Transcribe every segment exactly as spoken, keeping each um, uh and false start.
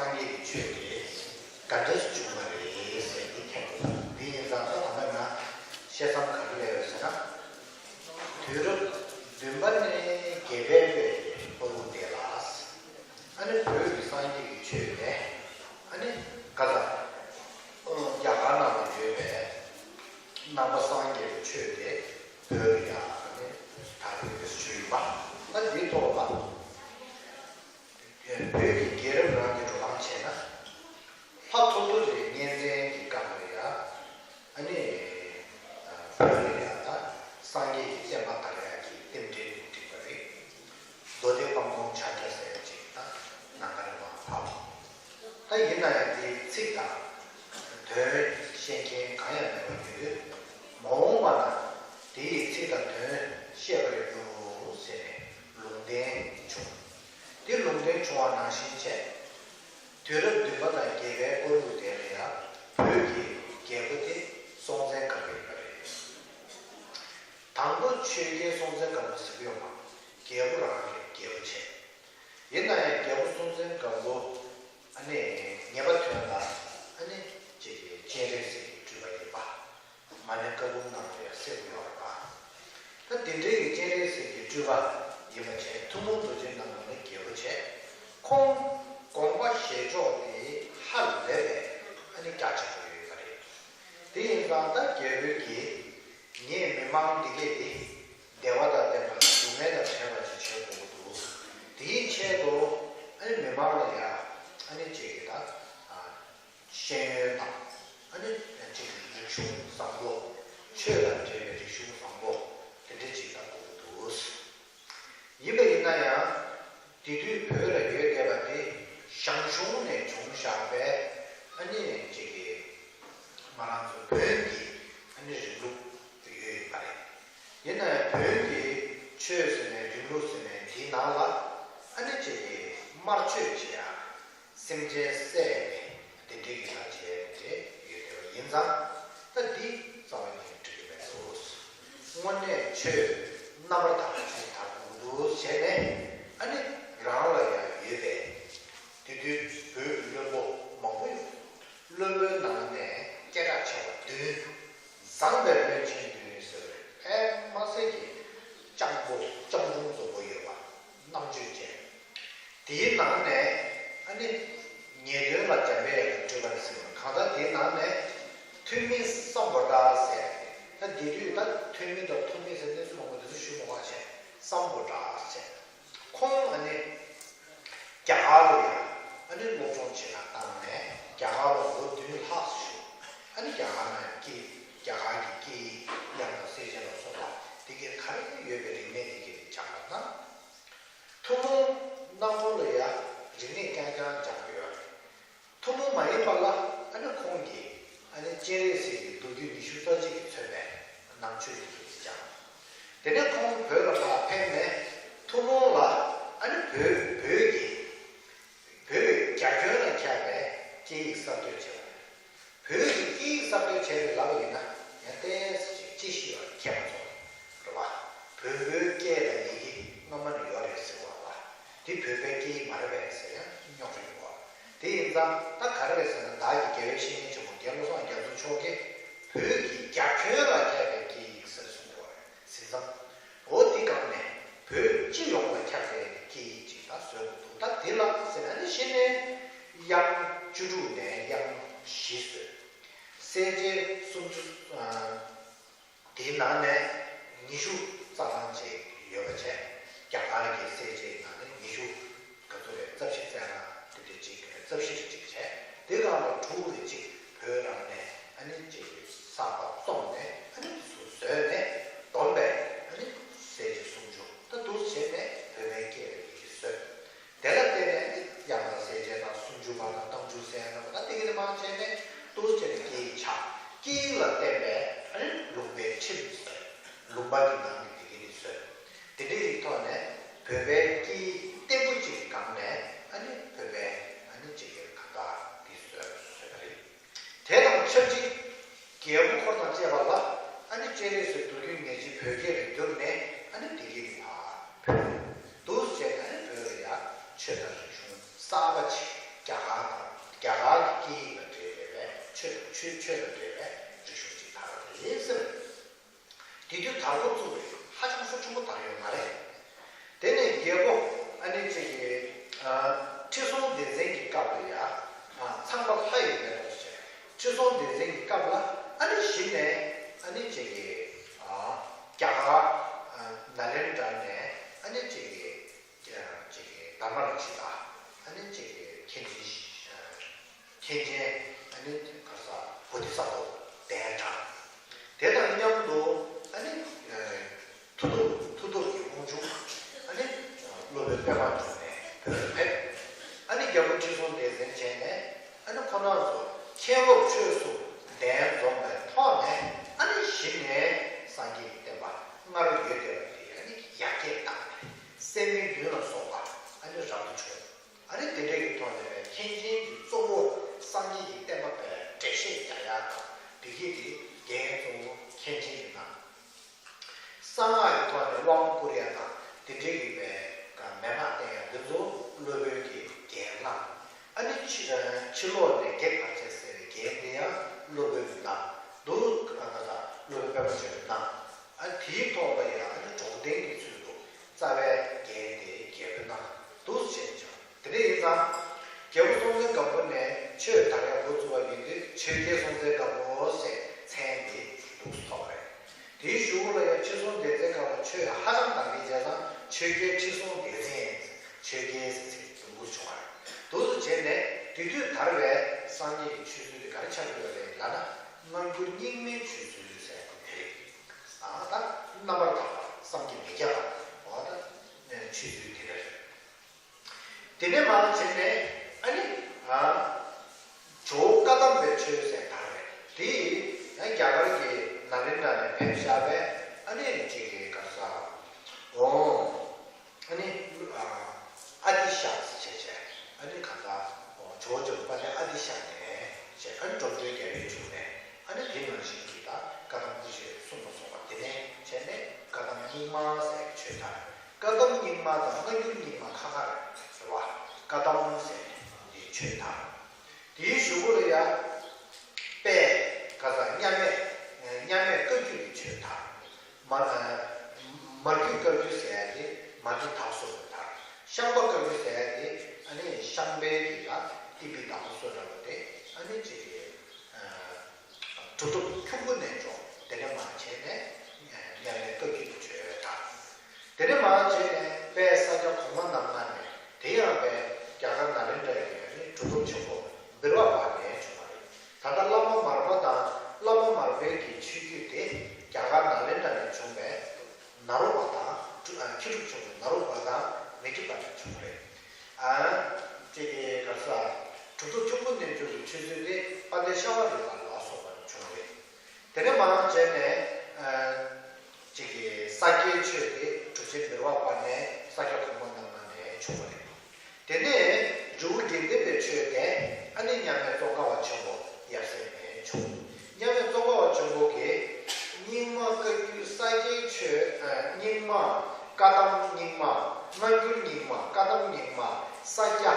སངས་རྒྱས་ཀྱི་ཆོས་དེ་ག་འདྲས་བྱུང་བ་རེད་ཟེར་འདི་མཁྱེན་དགོས། འདི་ཡིན་ཙང་ད་ད་ལྟ་ང་བཤད་མཚམས་ག་རེ་སླེབས་ཡོད་ཟེར་ན། དུས་རབས་བདུན་པ་ནས་བརྒྱད་པའི་བར་གྱི་བར་དུ་དེ་ལ། ཨ་ནི་བོད་ཀྱི་སངས་རྒྱས་ཀྱི་ཆོས་དེ། ཨ་ནི་ག་ལ། རྒྱ་གར་ནང་ལ་ཡོད་པའི་ནང་པ་སངས་རྒྱས་ཀྱི་ཆོས་དེ་བོད་ལ་ཡང་ཨ་ནི་དར་ཡོད་པའི་ཆོས་ཡིན་པ། ད་འདིའི་ཐོག་ལ། བོད་ཀྱི་རྒྱལ་རབས་རང་གི་འགྲོ་སྟངས་བྱས་ན། ལྷ་ཐོ་ཐོ་རི་གཉན་བཙན་གྱི་སྐབས་ལ་ཡ། ཨ་ནི། བོད་ལ་ཡ་ད་སངས་རྒྱས་ཀྱི་བསྟན་པ་དར་ཡག་གི་རྟེན་འབྲེལ་དུ་བསྒྲིགས་པ་རེད། མདོ་སྡེ་སྤང་ལྗོངས་ཕྱག་རྒྱ་ཟེར་ཡག་ཅིག་ད་ནམ་མཁའ་ལ་མར་བབས། ད་ཡིན་ན་ཡང་དེའི་ཚིག་དང་དོན་ཤེས་མཁན་གང་ཡང་མེད་པར་ཡོད་དུས། མ་འོངས་པ་ན་དེའི་ཚིག་དང་དོན་ཤེས་པར་འགྱུར་ཟེར་ནས་ལུང་བསྟན་བྱུང་། དེ་ལུང་བསྟན་བྱུང་བ་ནང་བཞིན་བྱས། དུས་རབས་བདུན་པ་དང་བརྒྱད་པའི་བར་དུ་དེ་ལ་ཡང་བོད་ཀྱི་རྒྱལ་པོ་དེ་སྲོང་བཙན་སྒམ་པོ་ཡིན་པ་རེད། དང་པོ་ཆོས་རྒྱལ་སྲོང་བཙན་སྒམ་པོ་ཟེར་གྱི་ཡོད་མ་རེད། རྒྱལ་པོ་རང་གི་རྒྱལ་པོ་བྱས། ཡིན་ན་ཡང་རྒྱལ་པོ་སྲོང་བཙན་སྒམ་པོ་ཨ་ནི་ངེས་པ་དོན་ལ་ཨ་ནི་ཅིག་གི་སྤྱན་རས་གཟིགས་ཀྱི་སྤྲུལ་པ་ཡིན་པ། མ་ཎི་བཀའ་འབུམ་ནང་ལ་ཡང་གསལ་པོ་ཡོད་རེད་པ། ད་དེ་འདྲའི་གི་སྤྱན་རས་གཟིགས་ཀྱི་སྤྲུལ་པ་ཡིན་པ་བྱས། ཐུན་མོང་རྡོ་རྗེ་རྣམ་གཉིས་ལ་རྒྱལ་པོ་བྱས། ཁོང་དགོངས་པ་བཞེས་ཕྱོགས་དེ་ཧ་ལས་པའི་ཨ་ནི་རྒྱ་ཆེན་པོ་ཡོད་པ་རེད། དེ་ཡིན་ཙང་ད་རྒྱལ་པོས་ཀྱིས་ངས་མི་མང་འདི་གས་དེ་བདེ་བ་དང་ལྡན་པ་དང་སྡུག་བསྔལ་དང་བྲལ་བ་ཅིག་བྱེད་དགོས་ཀྱི་འདུག་དེའི་ཆེད་དུ་ཨ་ནི་མི་མང་ལ་ཡང་ཨ་ནི་ཅིག་གི་ད། ཤེས་ཡོན་དང་། ཨ་ནི་ཅིག་རིག་གཞུང་བཟང་པོ། ཆོས་དང་འབྲེལ་བའི་རིག་གཞུང་བཟང་པོ་དེ་འདྲ་ཅིག་ད་དགོས་ཀྱི་འདུག་ཡིན་པ་ཡིན་ན་ཡང་། དེ་དུས་བོད་ལ་ཡོད་བསྡད་པ་དེ་ཞང་ཞུང་ནས་བྱུང་བཞག་པའི་ཨ་ནི་ཅིག་གི་ང་རང་ཚོ་བོན་གྱི་ཨ་ནི་རིང་ལུགས་ཡོད་ཡོད་པ་རེད། ཡིན་ན་ཡང་བོན་གྱི་ཆོས་ཟེར་ནས་རིང་ལུགས་ཟེར་ནས་དེའི་ནང་ལ་ཨ་ནི་ཅིག་གི་དམར་མཆོད་བྱེད་ཡ། སེམས་ཅན་བསད་ནས་དེ་འདྲའི་གི་ལ་བྱས་ཏེ་ཡོད་བསྡད་པ་ཡིན་ཙང་། ད་འདི་རྩ་བ་ཉིད་ནས་འགྲིག་གི་མེད་འདུག་དངོས་གནས་ཆོས་རྣམ་པར་དག་པའི་ཆོས་དར་དགོས་འདུག་བྱས་ནས། ཨ་ནི་རང་ལ་ཡང་ཡོད་པའི་དེ་དུས་བོད་ཀྱི་བློན་པོ་མང་པོ་ཡོད། བློན་པོའི་ནང་ནས་སྐད་གྲགས་ཆེ་བ་བདུན། བཟང་པའི་བློན་ཆེན་བདུན་ཟེར་བའི་ཨེ་མ་ཟད་ཀྱི་སྤྱང་པོ་སྤྱང་གྲུང་བཟོ་པོ་ཡོད་པ། རྣམ་དཔྱོད་ཅན། དེའི་ནང་ནས་ཨ་ནི་ངེས་དོན་ལ་འཇམ་པའི་དབྱངས་ཀྱི་སྤྲུལ་པ་རེད་ཟེར་བ། གང་ལྟར་དེའི་ནང་ནས་ཐོན་མི་སམ་བྷོ་ཊ་ཟེར། ད་དེ་དུས་ད་ཐོན་མི་དང་ཐོན་མི་ཟེར་གནས་ཚུལ་མང་པོ་དེ་ཚོ་ཞུ་མ་དགོས་པ་བྱས། སམ་བྷོ་ཊ་ཟེར། ཁོང་ཨ་ནི་རྒྱ་གར་ལ་ཡང་ཨ་ནི་སློབ་སྦྱོང་བྱེད་ལ་བཏང་ནས་རྒྱ་གར་ལ་ལོ་བདུན་ལྷག་བཞུགས། ཨ་ནི་རྒྱ་གར་ནང་སྐད། རྒྱ་གར་གྱི་སྐད་ཡིག་དབྱངས་དང་གསལ་བྱེད་ལ་སོགས་པ་དེ་གའི་ག་རེ་ཡོད་པའི་རིག་གནས་དེ་གའི་སྦྱངས་པ་དང་། ཐུན་མོང་སྣ་མོ་ལ་ཡང་རིག་གནས་རྐྱང་རྐྱང་སྦྱངས་ཡོད་རེད། ཐུན་མོང་མ་ཡིན་པ་ལ་ཨ་ནི་ཁོང་གིས་ཨ་ནི་སྤྱན་རས་གཟིགས་ཀྱི་མདོ་རྒྱུད་ཉི་ཤུ་རྩ་གཅིག་གིས་མཚོན་པའི་ནང་ཆོས་ཀྱི་རིག་གནས་སྦྱངས། དེ་ནས་ཁོང་བོད་ལ་ཕར་ཕེབས་ནས་ཐུན་མོང་ལ་ཨ་ནི་བོད་བོད་ཀྱི་བོད་རྒྱ་ཁྱོན་ལ་ཁྱབ་པའི་སྐད་ཡིག་གསར་གཏོད་བྱས་པ་རེད། བོད་ཀྱི་སྐད་ཡིག་གསར་གཏོད་བྱས་པའི་ལམ་ཡིན་ན་ཡང་ཏོག་ཙམ་ཅིག་དཔྱད་ཞིབ་པ་མཁས་པ་ཚོ་རེད་བ། བོན་པོའི་སྐད་དང་ཡི་གེ་སྔ་མ་ནས་ཡོད་རེད་ཟེར་བ་བ། དེ་བོད་པའི་སྐད་ཡིག་མ་རེད་པས་ཟེར་ཡང་རྙོག་དྲ་ཡོད་བ། དེ་ཡིན་ཙང་ད་ག་རེ་རེད་ཟེར་ན། བདག་གི་དགེ་བའི་བཤེས་གཉེན་ཆེན་པོ་རྒན་བློ་བཟང་རྒྱ་མཚོ་མཆོག་གིས་བོད་ཀྱི་རྒྱ་ཁྱོན་ལ་ཁྱབ་པའི་སྐད་ཡིག་ཟེར་གསུངས་པ་རེད། ཟིན་ཙང་། འོ་དེ་སྒང་ནས་བོད་སྤྱི་ཡོངས་ལ་ཁྱབ་པའི་སྐད་ཡིག་ཅིག་ད་བཟོས་འདུག་ད་དེ་ལ་ཟེར་ན་ནི་གཞི་ནས་དབྱངས་བཅུ་དྲུག་ནས་དབྱངས་བཞི་བཟོས། གསལ་བྱེད་སུམ་ཅུ། ཨ། དེའི་ནང་ནས་ཉི་ཤུ་རྩ་གྲངས་ཅིག་ཡོད་པ་བྱས། རྒྱ་གར་གྱི་གསལ་བྱེད་ནང་ནས་ཉི་ཤུ་ག་ཚོད་རེད། རྩ་བཞི་རྩ་ལྔ་དེ་འདྲ་ཅིག་རྩ་བཞི་རེ་ཅིག་བྱས། དེ་སྒང་ལ་དྲུག་རེ་ཅིག་བོད་རང་ནས་ཨ་ནི་ཅིག་གསར་པ་བཙོངས་ནས་ཨ་ནི་བཟོས་ནས་བསྡོམས་པས་ཨ་ནི་གསལ་བྱེད་སུམ་ཅུ། ད་འདུག་སེ་བྱས་ནས་བོད་པའི་སྐད་ལ་ཡི་གེ་བཟོས། དེ་ལ་བརྟེན་ནས་ཨ་ནི་དབྱངས་དང་གསལ་བྱེད་དང་སུམ་ཅུ་པ་དང་རྟགས་འཇུག་ཟེར་ཡ་ལ་ད་དེ་ག་ནས་མར་བྱས་ནས་འདུག་སེ་བྱས་ནས་སྐད་ཡིག་ཆགས། སྐད་ཡིག་ལ་བརྟེན་པའི་ཨ་ནི་ལུང་པའི་ཁྲིམས་བཟོས། ལུང་པ་གི་ནང་གི་དེ་ག་ནས་བཟོས། དེ་འདྲའི་རིགས་ཐོག་ནས་བོད་པའི་སྐད་ཡིག་བརྟན་པོ་ཅིག་གི་སྒང་ནས་ཨ་ནི་བོད་པའི་ཨ་ནི་ཅིག་གི་གང་ལྟར་འདི་བཟོས་བཟོས་པ་རེད། དེ་དང་ཆབས་ཅིག་རྒྱལ་པོ་འཁོར་དང་བཅས་པ་ལ་ཨ་ནི་སྤྱན་རས་གཟིགས་མདོ་རྒྱུད་ཉེར་གཅིག་བོད་སྐད་ལ་བསྒྱུར་ནས་ཨ་ནི་བདེ་སྐྱིད་ཀྱི་བར་བོད་འདུག་སེ་བྱས་ནས་ཨ་ནི་བོད་ལ་ཡང་ཆོས་དང་རིག་གཞུང་གསར་པ་ཅིག་རྒྱ་གར་ རང་ཅིག་དང་ཨ་ནི་ཅིག་མཁན་ཆེན་མཁན་ཆེན་ཨ་ནི་ག་རེ་ཟེར་བོ་དྷི་ས་ཏྭ་གདན་དྲངས། དེ་དང་མཉམ་དུ་ཨ་ནི་མཐུ་སྟོབས་མཐུ་སྟོབས་ཀྱི་དབང་ཕྱུག་ཨ་ནི་སློབ་དཔོན་པདྨ་འབྱུང་གནས་བོད་ལ་ཕེབས། ཨ་ནི་རྒྱལ་པོ་ཁྲི་སྲོང་ལྡེ་བཙན་བྱས་ནས་ཨ་ནི་ཁོ་རང་ཚོ་མཁན་སློབ་ཆོས་གསུམ་གདན་འཛོམས་པའི་ཐོག་ནས་ཨ་ནི་གཞི་ནས་སངས་རྒྱས་ཀྱི་བསྟན་པ་སྔར་ཡོད་བསྡད་པ་དེ་ཨ་ནི་ཡར་རྒྱས་བཏང་ནས་སད་མི་བདུན་ལ་སོགས་པ་ཨ་ནི་རབ་ཏུ་བྱུང་། ཨ་ནི་དེ་འདྲའི་གི་ཐོག་ནས་པའི་མཁན་ཆེན་གྱི་གཙོ་བོ་སངས་རྒྱས་ཀྱི་བསྟན་པ་པའི་འགྲེལ་བཤད་རྒྱག་ཡག་དང་དེ་གི་དེ་འགན་གཙོ་བོ་མཁན་ཆེན་གྱི་གནང་། གསང་སྔགས་ཀྱི་ཐོག་ནས་དབང་བསྐུར་ཡག་དང་དེ་འདྲའི་གི་པའི་མན་ངག་བསྟན་ཡག་འདི་ཚོ་སློབ་དཔོན་གྱི་འགན་བླངས། ཨ་ནི་ཕྱི་ཕྱི་ལོགས་ནས་བགེགས་བར་ཆད་སེལ་བའི་འགན་དེ་ཡང་སློབ་དཔོན་གྱིས་གནང་འདུག་ཨ་ད་ལྟ་སློབ་དཔོན་པདྨ་འབྱུང་གནང་། ཨ་དེའི་ཐོག་ལ་ཡང་ཨ་ནི་གྲོང་སྡེ་གི་ཚུལ་དུ་རྩ་བའི་འགན་དེ་རྒྱལ་པོས་གནང་འདུག་ཅེས་བྱ། དེ་འདྲ་ཡིན་ཙང་། རྒྱལ་པོ་སྲོང་བཙན་སྒམ་པོ་ནས་ཆོས་དར་ཡག་འགོ་བཙུགས་པ་ཡིན་དུས་ཆོས་རྒྱལ་སྲོང་བཙན་སྒམ་པོ་ཟེར་མཚན་དེ་འདུག་ཐོགས་རེད། དེའི་གཞུག་ལ་ཡང་ཁྲི་སྲོང་ལྡེ་བཙན་སྒང་ལ་ཆོས་ཧ་ཅང་དར་གྱི་བྱས་ཙང་ཆོས་རྒྱལ་ཁྲི་སྲོང་ལྡེ་བཙན་ཆོས་རྒྱལ་ཟེར་ཚིག་འདོན་དགོས་བྱུང་བ་རེད། འདུག་སེ་བྱས་ནས་དེ་དུས་དར་བའི་སངས་རྒྱས་ཀྱི་ཆོས་ཚུལ་དེ་ག་རེ་ཆགས་ཀྱི་ཡོད་རེད་ལབ་ན་སྔ་འགྱུར་རྙིང་མའི་ཆོས་ཚུལ་ཟེར་དེ་རེད། ཨ་ད་རྣམ་པར་དག་པ་བསམ་གྱིས་མི་ཁྱབ་པ་འོ་ད་ཆོས་ཚུལ་དེ་རེད། དེ་ནས་མར་བྱས་ནས་ཨ་ནི་ཨ་ཇོ་བོ་བཀའ་གདམས་པའི་ཆོས་ཟེར་དར་བས་དེ་ཡང་རྒྱ་གར་གྱི་ནཱ་ལེནྡྲ་ནས་ཕེབས་བཞག་པས་ཨ་ནི་ཅིག་གི་ག་རེ་ཟེར་འོང་ཨ་ནི་ཨ་ཨ་ཏི་ཤ་ཟེར་བྱས་བྱས་ཨ་ནི་ག་ད་ཇོ་བོ་ཇོ་བོ་དཔལ་ལྡན་ཨ་ཏི་ཤ་ནས་བྱས་ཨ་ནི་འགྲོ་མགོན་རྒྱལ་བའི་འབྱུང་གནས་ཨ་ནི་དེ་ནང་བཞིན་གྱི་ད་བཀའ་གདམས་ཀྱི་ཆོས་གསུངས་པ་སོགས་པ་དེ་ནས་བྱས་ནས་བཀའ་གདམས་རྙིང་མ་ཟེར་ཆོས་དར། བཀའ་གདམས་རྙིང་མ་དང་སྔ་འགྱུར་རྙིང་མ་ཁ་ཁ་རེད་ཟེར་བ། བཀའ་གདམས་ཟེར་དེ་ཆོས་དར། དེའི་གཞུག་གུ་ལ་ཡ་དཔལ་ག་ས་མཉམ་མེད་མཉམ་མེད་བཀའ་བརྒྱུད་ཀྱི་ཆོས་དར། མ་མར་བརྒྱུད་བཀའ་བརྒྱུད་ཟེར་ཡ་དེ་མ་བདེ་དག་སོགས་ལ་དར། ཤངས་པ་བཀའ་བརྒྱུད་ཟེར་ཡ་དེ་ཨ་ནི་ཤངས་པའི་གི་ལ་ཏི་པི་དག་སོགས་འདྲ་བ་དེ་ཨ་ནི་ཅིག་གྲུབ་ཐོབ་ཁྱུང་པོ་རྣལ་འབྱོར་དེ་ནས་མར་བྱས་ནས་མཉམ་མེད་བཀའ་བརྒྱུད་ཀྱི་ཆོས་དར། དེ་ནས་མར་བྱས་ནས་དཔལ་ས་སྐྱ་གོང་མ་རྣམ་ལྔ་ནས་དེ་ཡང་དཔལ་རྒྱ་གར་ནཱ་ལེནྡྲ་ཡི་གྲུབ་ཐོབ་ཆེན་པོ་འབུལ་བ་པ་ནས་བྱུང་བ་རེད། ད་ལྟ་བླ་མ་མར་པ་དང་བླ་མ་མར་པའི་གི་ཆོས་བརྒྱུད་དེ་རྒྱ་གར་ནཱ་ལེནྡྲ་ནས་བྱུང་བའི་ནཱ་རོ་པ་དང་མཁས་གྲུབ་ཆེན་པོ་ནཱ་རོ་པ་དང་མི་ཏྲི་པ་ནས་བྱུང་བ་རེད། ཨ་ཅེ་གི་ག་རེ་ཟེར་གྲུབ་ཐོབ་ཁྱུང་པོ་རྣལ་འབྱོར་གྱི་ཆོས་ཚུལ་དེ་དཔལ་ལྡན་ཤ་བ་རི་པ་ལ་སོགས་པ་ནས་བྱུང་བ་རེད། དེ་ནས་མར་བྱས་ནས་ཨ་ཅེ་གི་ས་སྐྱའི་ཆོས་དེ་གྲུབ་ཆེན་འབུལ་བ་པ་ནས་ས་སྐྱ་གོང་མ་རྣམ་ལྔ་ནས་བྱུང་བ་རེད། དེ་ནས་རི་བོ་དགེ་ལྡན་པའི་ཆོས་དེ་ཨ་ནི་མཉམ་མེད་ཙོང་ཁ་པ་ཆེན་པོ་ཡབ་སྲས་ནས་བྱུང་། མཉམ་མེད་ཙོང་ཁ་པ་ཆེན་པོ་གིས་རྙིང་མ་བཀའ་བརྒྱུད་ས་སྐྱའི་ཆོས་ཨ་རྙིང་མ་བཀའ་གདམས་རྙིང་མ་སྔ་འགྱུར་རྙིང་མ་བཀའ་གདམས་རྙིང་མ་ས་སྐྱ་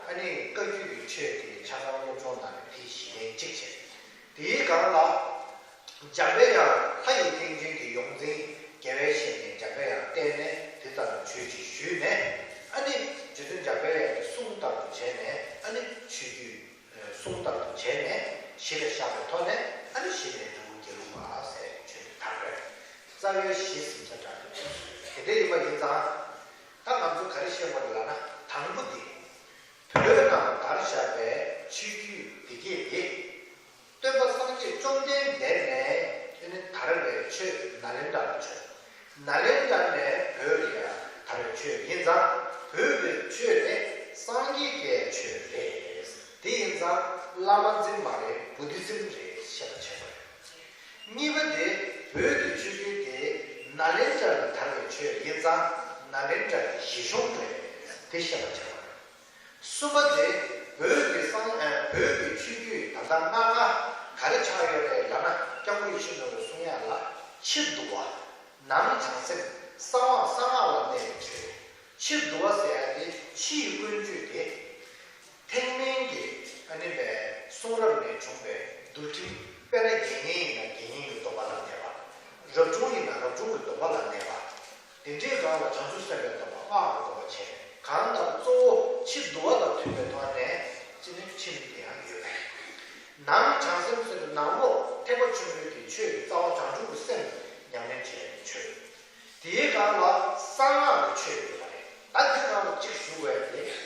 ཨ་ནི་བཀའ་བརྒྱུད་ཀྱི་ཆོས་དེ་ཆ་ཚང་སློབ་སྦྱོང་གནང་ནས་དེ་གཞི་ལེན་གཅིག་བྱས། དེའི་སྒང་ལ། འཇམ་པའི་དབྱངས་ལྷ་ཡི་རྟེན་ཅན་གྱི་ཡོངས་འཛིན་རྒྱལ་བའི་ཞལ་ནས་འཇམ་པའི་དབྱངས་བསྟན་ནས་དེ་ལྟར་དུ་ཆོས་ཅིག་ཞུས་ནས་ཨ་ནི་རྗེ་བཙུན་འཇམ་པའི་དབྱངས་ཀྱི་གསུང་ལྟར་དུ་བྱས་ནས་ཨ་ནི་ཆོས་བརྒྱུད་གསུང་ལྟར་དུ་བྱས་ནས་གཞི་ལ་བཞག་པའི་ཐོག་ནས་ཨ་ནི་གཞི་ནས་འབྲི་གུང་དགེ་ལུགས་པ་ཟེར་ཆོས་དར་བས་རྩ་བའི་གཞི་ཟིན་ས་འདྲ་དེ་འདྲ་ཡིན་པ་ཡིན་ཙང་། ད་ང་ཚོ་ག་རེ་ཤེས་དགོས་རེད་ལབ་ན་དང་པོ་དེ་བོད་ནང་དར་བཞག་པའི་ཆོས་བརྒྱུད་འདི་གས་དེ། སྟོན་པ་སངས་རྒྱས་བཅོམ་ལྡན་འདས་ནས་དེ་ནི་དར་བའི་ཆོས་ནཱ་ལེནྡྲ་ལ་བྱོན། ནཱ་ལེནྡྲ་ནས་བོད་ལ་ཡང་དར་བའི་ཆོས་ཡིན་ཙང་བོད་ཀྱི་ཆོས་དེ་སངས་རྒྱས་ཀྱི་ཆོས་རེད། དེ་ཡིན་ཙང་བླ་མ་འཛིན་མ་རེད་བུ་དྷི་ཛིམ་རེད་ཤེས་པ་བྱེད་དགོས་རེད། གཉིས་པ་དེ་བོད་ཀྱི་ཆོས་བརྒྱུད་དེ་ནཱ་ལེནྡྲ་ནས་དར་བའི་ཆོས་ཡིན་ཙང་ནཱ་ལེནྡྲ་གི་གཞི་གཞུང་རེད་དེ་ཤེས་པ་བྱེད་དགོས་རེད། གསུམ་པ་དེ་བོད་ཀྱི་སངས་ཨ་བོད་ཀྱི་ཆོས་བརྒྱུད་ད་ལྟ་ལྔ་ཀ་ག་རེ་ཆགས་ཡོད་རེད་ལབ་ན་སྐྱབས་མགོན་ཡིད་བཞིན་ནོར་བུའི་གསུང་ཡག་ལ་ཕྱི་འདུལ་བ། ནང་བྱང་སེམས། གསང་བ་གསང་སྔགས་ལ་གནས་པའི་ཆོས། ཕྱི་འདུལ་བ་ཟེར་ཡག་དེ་ཕྱི་ཡི་ཀུན་སྤྱོད་དེ། ཐེག་དམན་གྱི་ཨ་ནི་པའི་གསུང་རབ་ནས་བྱུང་བའི་འདུལ་ཁྲིམས་དཔེར་ན་དགེ་བསྙེན་ཡིན་ན་དགེ་བསྙེན་གྱི་སྡོམ་པ་ལ་གནས་པ། རབ་བྱུང་ཡིན་ན་རབ་བྱུང་གི་སྡོམ་པ་ལ་གནས་པ། དེ་འདྲའི་སྒང་ལ་བྱང་ཆུབ་སེམས་དཔའི་སྡོམ་པ་སྔགས་ཀྱི་སྡོམ་པ་བྱས་གང་ལྟར་གཙོ་བོ་ཕྱི་འདུལ་བ་དང་མཐུན་པའི་ཐོག་ནས་ཅི་ནས་ཕྱི་མིག་དེ་ཡང་ཡོད་པས། ནང་བྱང་སེམས་ཟེར་དུས་ནང་ལོགས་ཐེག་པ་ཆེན་པོའི་གི་ཆོས་ཀྱི་རྩ་བ་བྱང་ཆུབ་ཀྱི་སེམས་ཉམས་ལེན་བྱས་པའི་ཆོས། དེའི་སྒང་ལ་གསང་སྔགས་ཀྱི་ཆོས་ཡོད་པ་རེད། ད་དེ་ནང་ལ་གཅིག་ཞུ་དགོས་ཡ་དེ་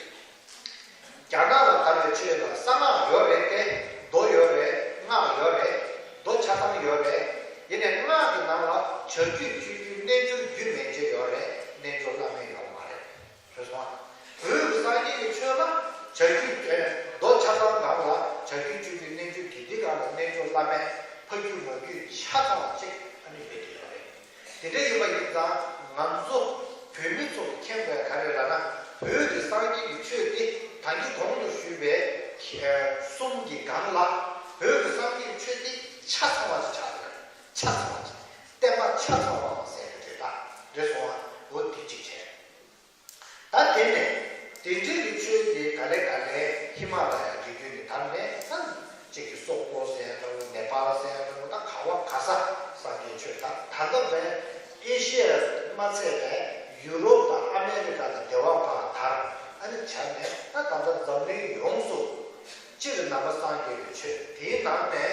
ཆོས་ལ་གསང་སྔགས་ཡོད་རེད་དེ། མདོ་ཡོད་རེད། སྔགས་ཡོད་རེད། མདོ་ཆ་ཚང་ཡོད་རེད། ཡིན་ནའི་སྔགས་ཀྱི་ནང་ལ་བྱ་རྒྱུད་སྤྱོད་རྒྱུད་རྣལ་འབྱོར་རྒྱུད་མན་ཆད་ཡོད་རེད། རྣལ་འབྱོར་བླ་མེད་ཡོད་མ་རེད། རེད་སོང་ཨ། བོད་ཀྱི་སངས་རྒྱས་ཀྱི་ཆོས་ལ་བྱ་རྒྱུད་ཨེ། མདོ་ཆ་ཚང་སྒང་ལ་བྱ་རྒྱུད་སྤྱོད་རྒྱུད་རྣལ་འབྱོར་རྒྱུད་འདི་སྒང་ལ་རྣལ་འབྱོར་བླ་མེད་ཕ་རྒྱུད་མ་རྒྱུད་ཆ་ཚང་བ་གཅིག་ཨ་ནི་ཡོད་ཀྱི་ཡོད་རེད། དེ་འདྲ་ཡིན་པ་ཡིན་ཙང་ང་ཚོ་བོད་མི་ཚོ་མཁྱེན་དགོས་ག་རེ་ལབ་ན། བོད་ཀྱི་སངས་རྒྱས་ཀྱི་ཆོས་འདི་ད་གིན་གོང་དུ་ཞུས་པའི་གསུམ་གྱི་སྒང་ལ་བོད་ཀྱི་སངས་རྒྱས་ཀྱི་ཆོས་འདི་ཆ་ཚང་བ་ཞིག་ཆགས་ཡོད་རེད། ཆ་ཚང་བ་ཞིག་བསྟན་པ་ཆ་ཚང་བ་ཟེར་གྱི་རེད། ད་རེད་སོང་ཨ། འོ་འདི་གཅིག་བྱས། ད་དེ་ནས་དེ་འདྲའི་གི་ཆོས་དེ་ག་ལེ་ག་ལེ་ཧི་མ་ལ་ཡ་རི་རྒྱུད་ནས་དར་ནས་ད་གཅིག་གི་སོག་པོ་ཟེར་ཡ་འདྲ་བོ། ནེ་པཱལ་ཟེར་ཡ་འདྲ་བོ། ད་ག་བ་ག་ས་སངས་རྒྱས་ཆོས་དར། ད་ལྟ་བས་ཨེ་ཤི་ཡ་མ་ཚད་པའི་ཡུ་རོབ་དང་ཨ་མེ་རི་ཀ་དང་སྡེ་བ་བར་དར། ཨ་ནི་བྱས་ནས་ད་ད་ལྟ་འཛམ་གླིང་ཡོངས་སུ་སྤྱིར་ནང་པ་སངས་རྒྱས་པའི་ཆོས། དེའི་ནང་ནས་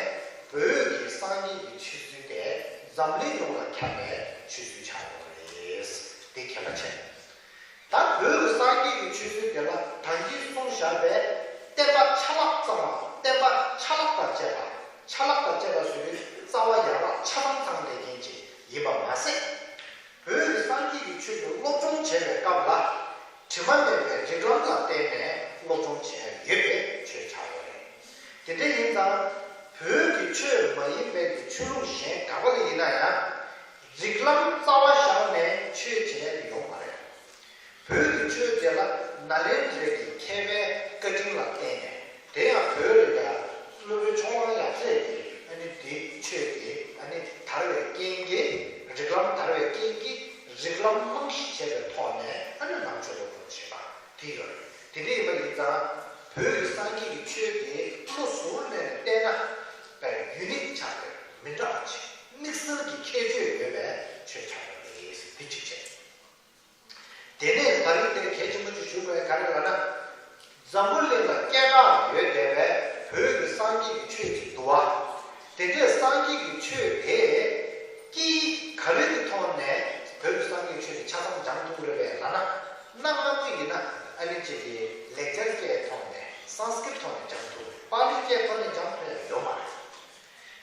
བོད་ཀྱི་སངས་རྒྱས་ཀྱི་ཆོས་ཚུལ་དེ་འཛམ་གླིང་ཡོངས་ལ་ཁྱབ་པའི་ཆོས་ཚུལ་ཆགས་ཡོད་རེད། དེ་གལ་པོ་ཆེ། ད་བོད་ཀྱི་སངས་རྒྱས་ཀྱི་ཆོས་ཚུལ་དེ་ལ་ད་གིན་གསུངས་བཞག་པའི་བསྟན་པ་ཆ་ལག་གཙང་བ། བསྟན་པ་ཆ་ལག་དང་བཅས་པ། ཆ་ལག་དང་བཅས་པ་ཟེར་དུས་རྩ་བ་ཡན་ལག་ཆ་ཚང་ཚང་བསྡད་མཁན་ཅིག་ཡིན་པ་མ་ཟད། བོད་ཀྱི་སངས་རྒྱས་ཀྱི་ཆོས་ཀྱི་སློབ་སྦྱོང་བྱེད་པའི་སྐབས་ལ། དྲི་མ་མེད་པའི་རིགས་ལམ་ལ་བརྟེན་ནས་སློབ་སྦྱོང་བྱས་ཡོད་པའི་ཆོས་ཆགས་ཡོད་རེད། དེ་འདྲ་ཡིན་ཙང་། བོད་ཀྱི་ཆོས་མ་ཡིན་པའི་ཆོས་ལུགས་གཞན་ག་པ་ལ་ཡིན་ན་ཡང་། རིགས་ལམ་རྩ་བ་བཞག་ནས་ཆོས་བྱས་ཏེ་ཡོང་མ་རེད། བོད་ཀྱི་ཆོས་དེ་ལ་ནཱ་ལེནྡྲའི་མཁས་པའི་བཀའ་དྲིན་ལ་བརྟེན་ནས། དེ་ཡང་བོད་ལ་ཡ་སློབ་དཔོན་ཕྱོགས་གླང་ཡབ་སྲས་ཀྱིས་ཨ་ནི་དེ་ཆོས་དེ་ཨ་ནི་དར་བའི་རྐྱེན་གྱིས། རིགས་ལམ་དར་བའི་རྐྱེན་གྱིས་རིགས་ལམ་རྨང་གཞི་བྱས་པའི་ཐོག་ནས་ཨ་ནི་ནང་ཆོས་སློབ་སྦྱོང་བྱེད་པ་དེ་ཡོད་རེད། དེ་འདྲ་ཡིན་པ་ཡིན་ཙང་། བོད་ཀྱི་སངས་རྒྱས་ཀྱི་ཆོས་དེ་བློ་གཟུ་བོར་གནས་ནས་བལྟས་ན་དཔེ་ཡུ་ནིག་ཆགས་པའི་མི་འདྲ་བ་ཅིག་དམིགས་བསལ་གྱི་ཁྱད་ཆོས་ཡོད་པའི་ཆོས་ཆགས་ཡོད་རེད། དེ་གཅིག་བྱས། དེ་ནས་ད་རིང་འདིར་གལ་ཆེན་པོ་ཅིག་ཞུ་དགོས་ག་རེ་ལབ་ན། འཛམ་བུ་གླིང་ལ་སྐད་གྲགས་ཡོད་བསྡད་པའི་བོད་ཀྱི་སངས་རྒྱས་ཀྱི་ཆོས་ཅིག་འདུག་བ། དེ་འདྲའི་སངས་རྒྱས་ཀྱི་ཆོས་དེ་སྐད་ཡིག་ག་རེ་གི་ཐོག་ནས་བོད་ཀྱི་སངས་རྒྱས་ཆོས་ཀྱི་ཆ་ཚང་སྦྱང་ཐུབ་ཀྱི་རེད་པས་ལབ་ན། གནའ་སྔ་མོ་ཡིན་ན་ཨ་ནི་ཅིག་གི་ལེགས་སྦྱར་སྐད་ཐོག་ནས། སཾ་སྐྲྀཏ་ཐོག་ནས་སྦྱང་ཐུབ་རེད། པཱ་ལི་སྐད་ཐོག་ནས་སྦྱང་ཐུབ་ཡ་ཡོད་མ་རེད།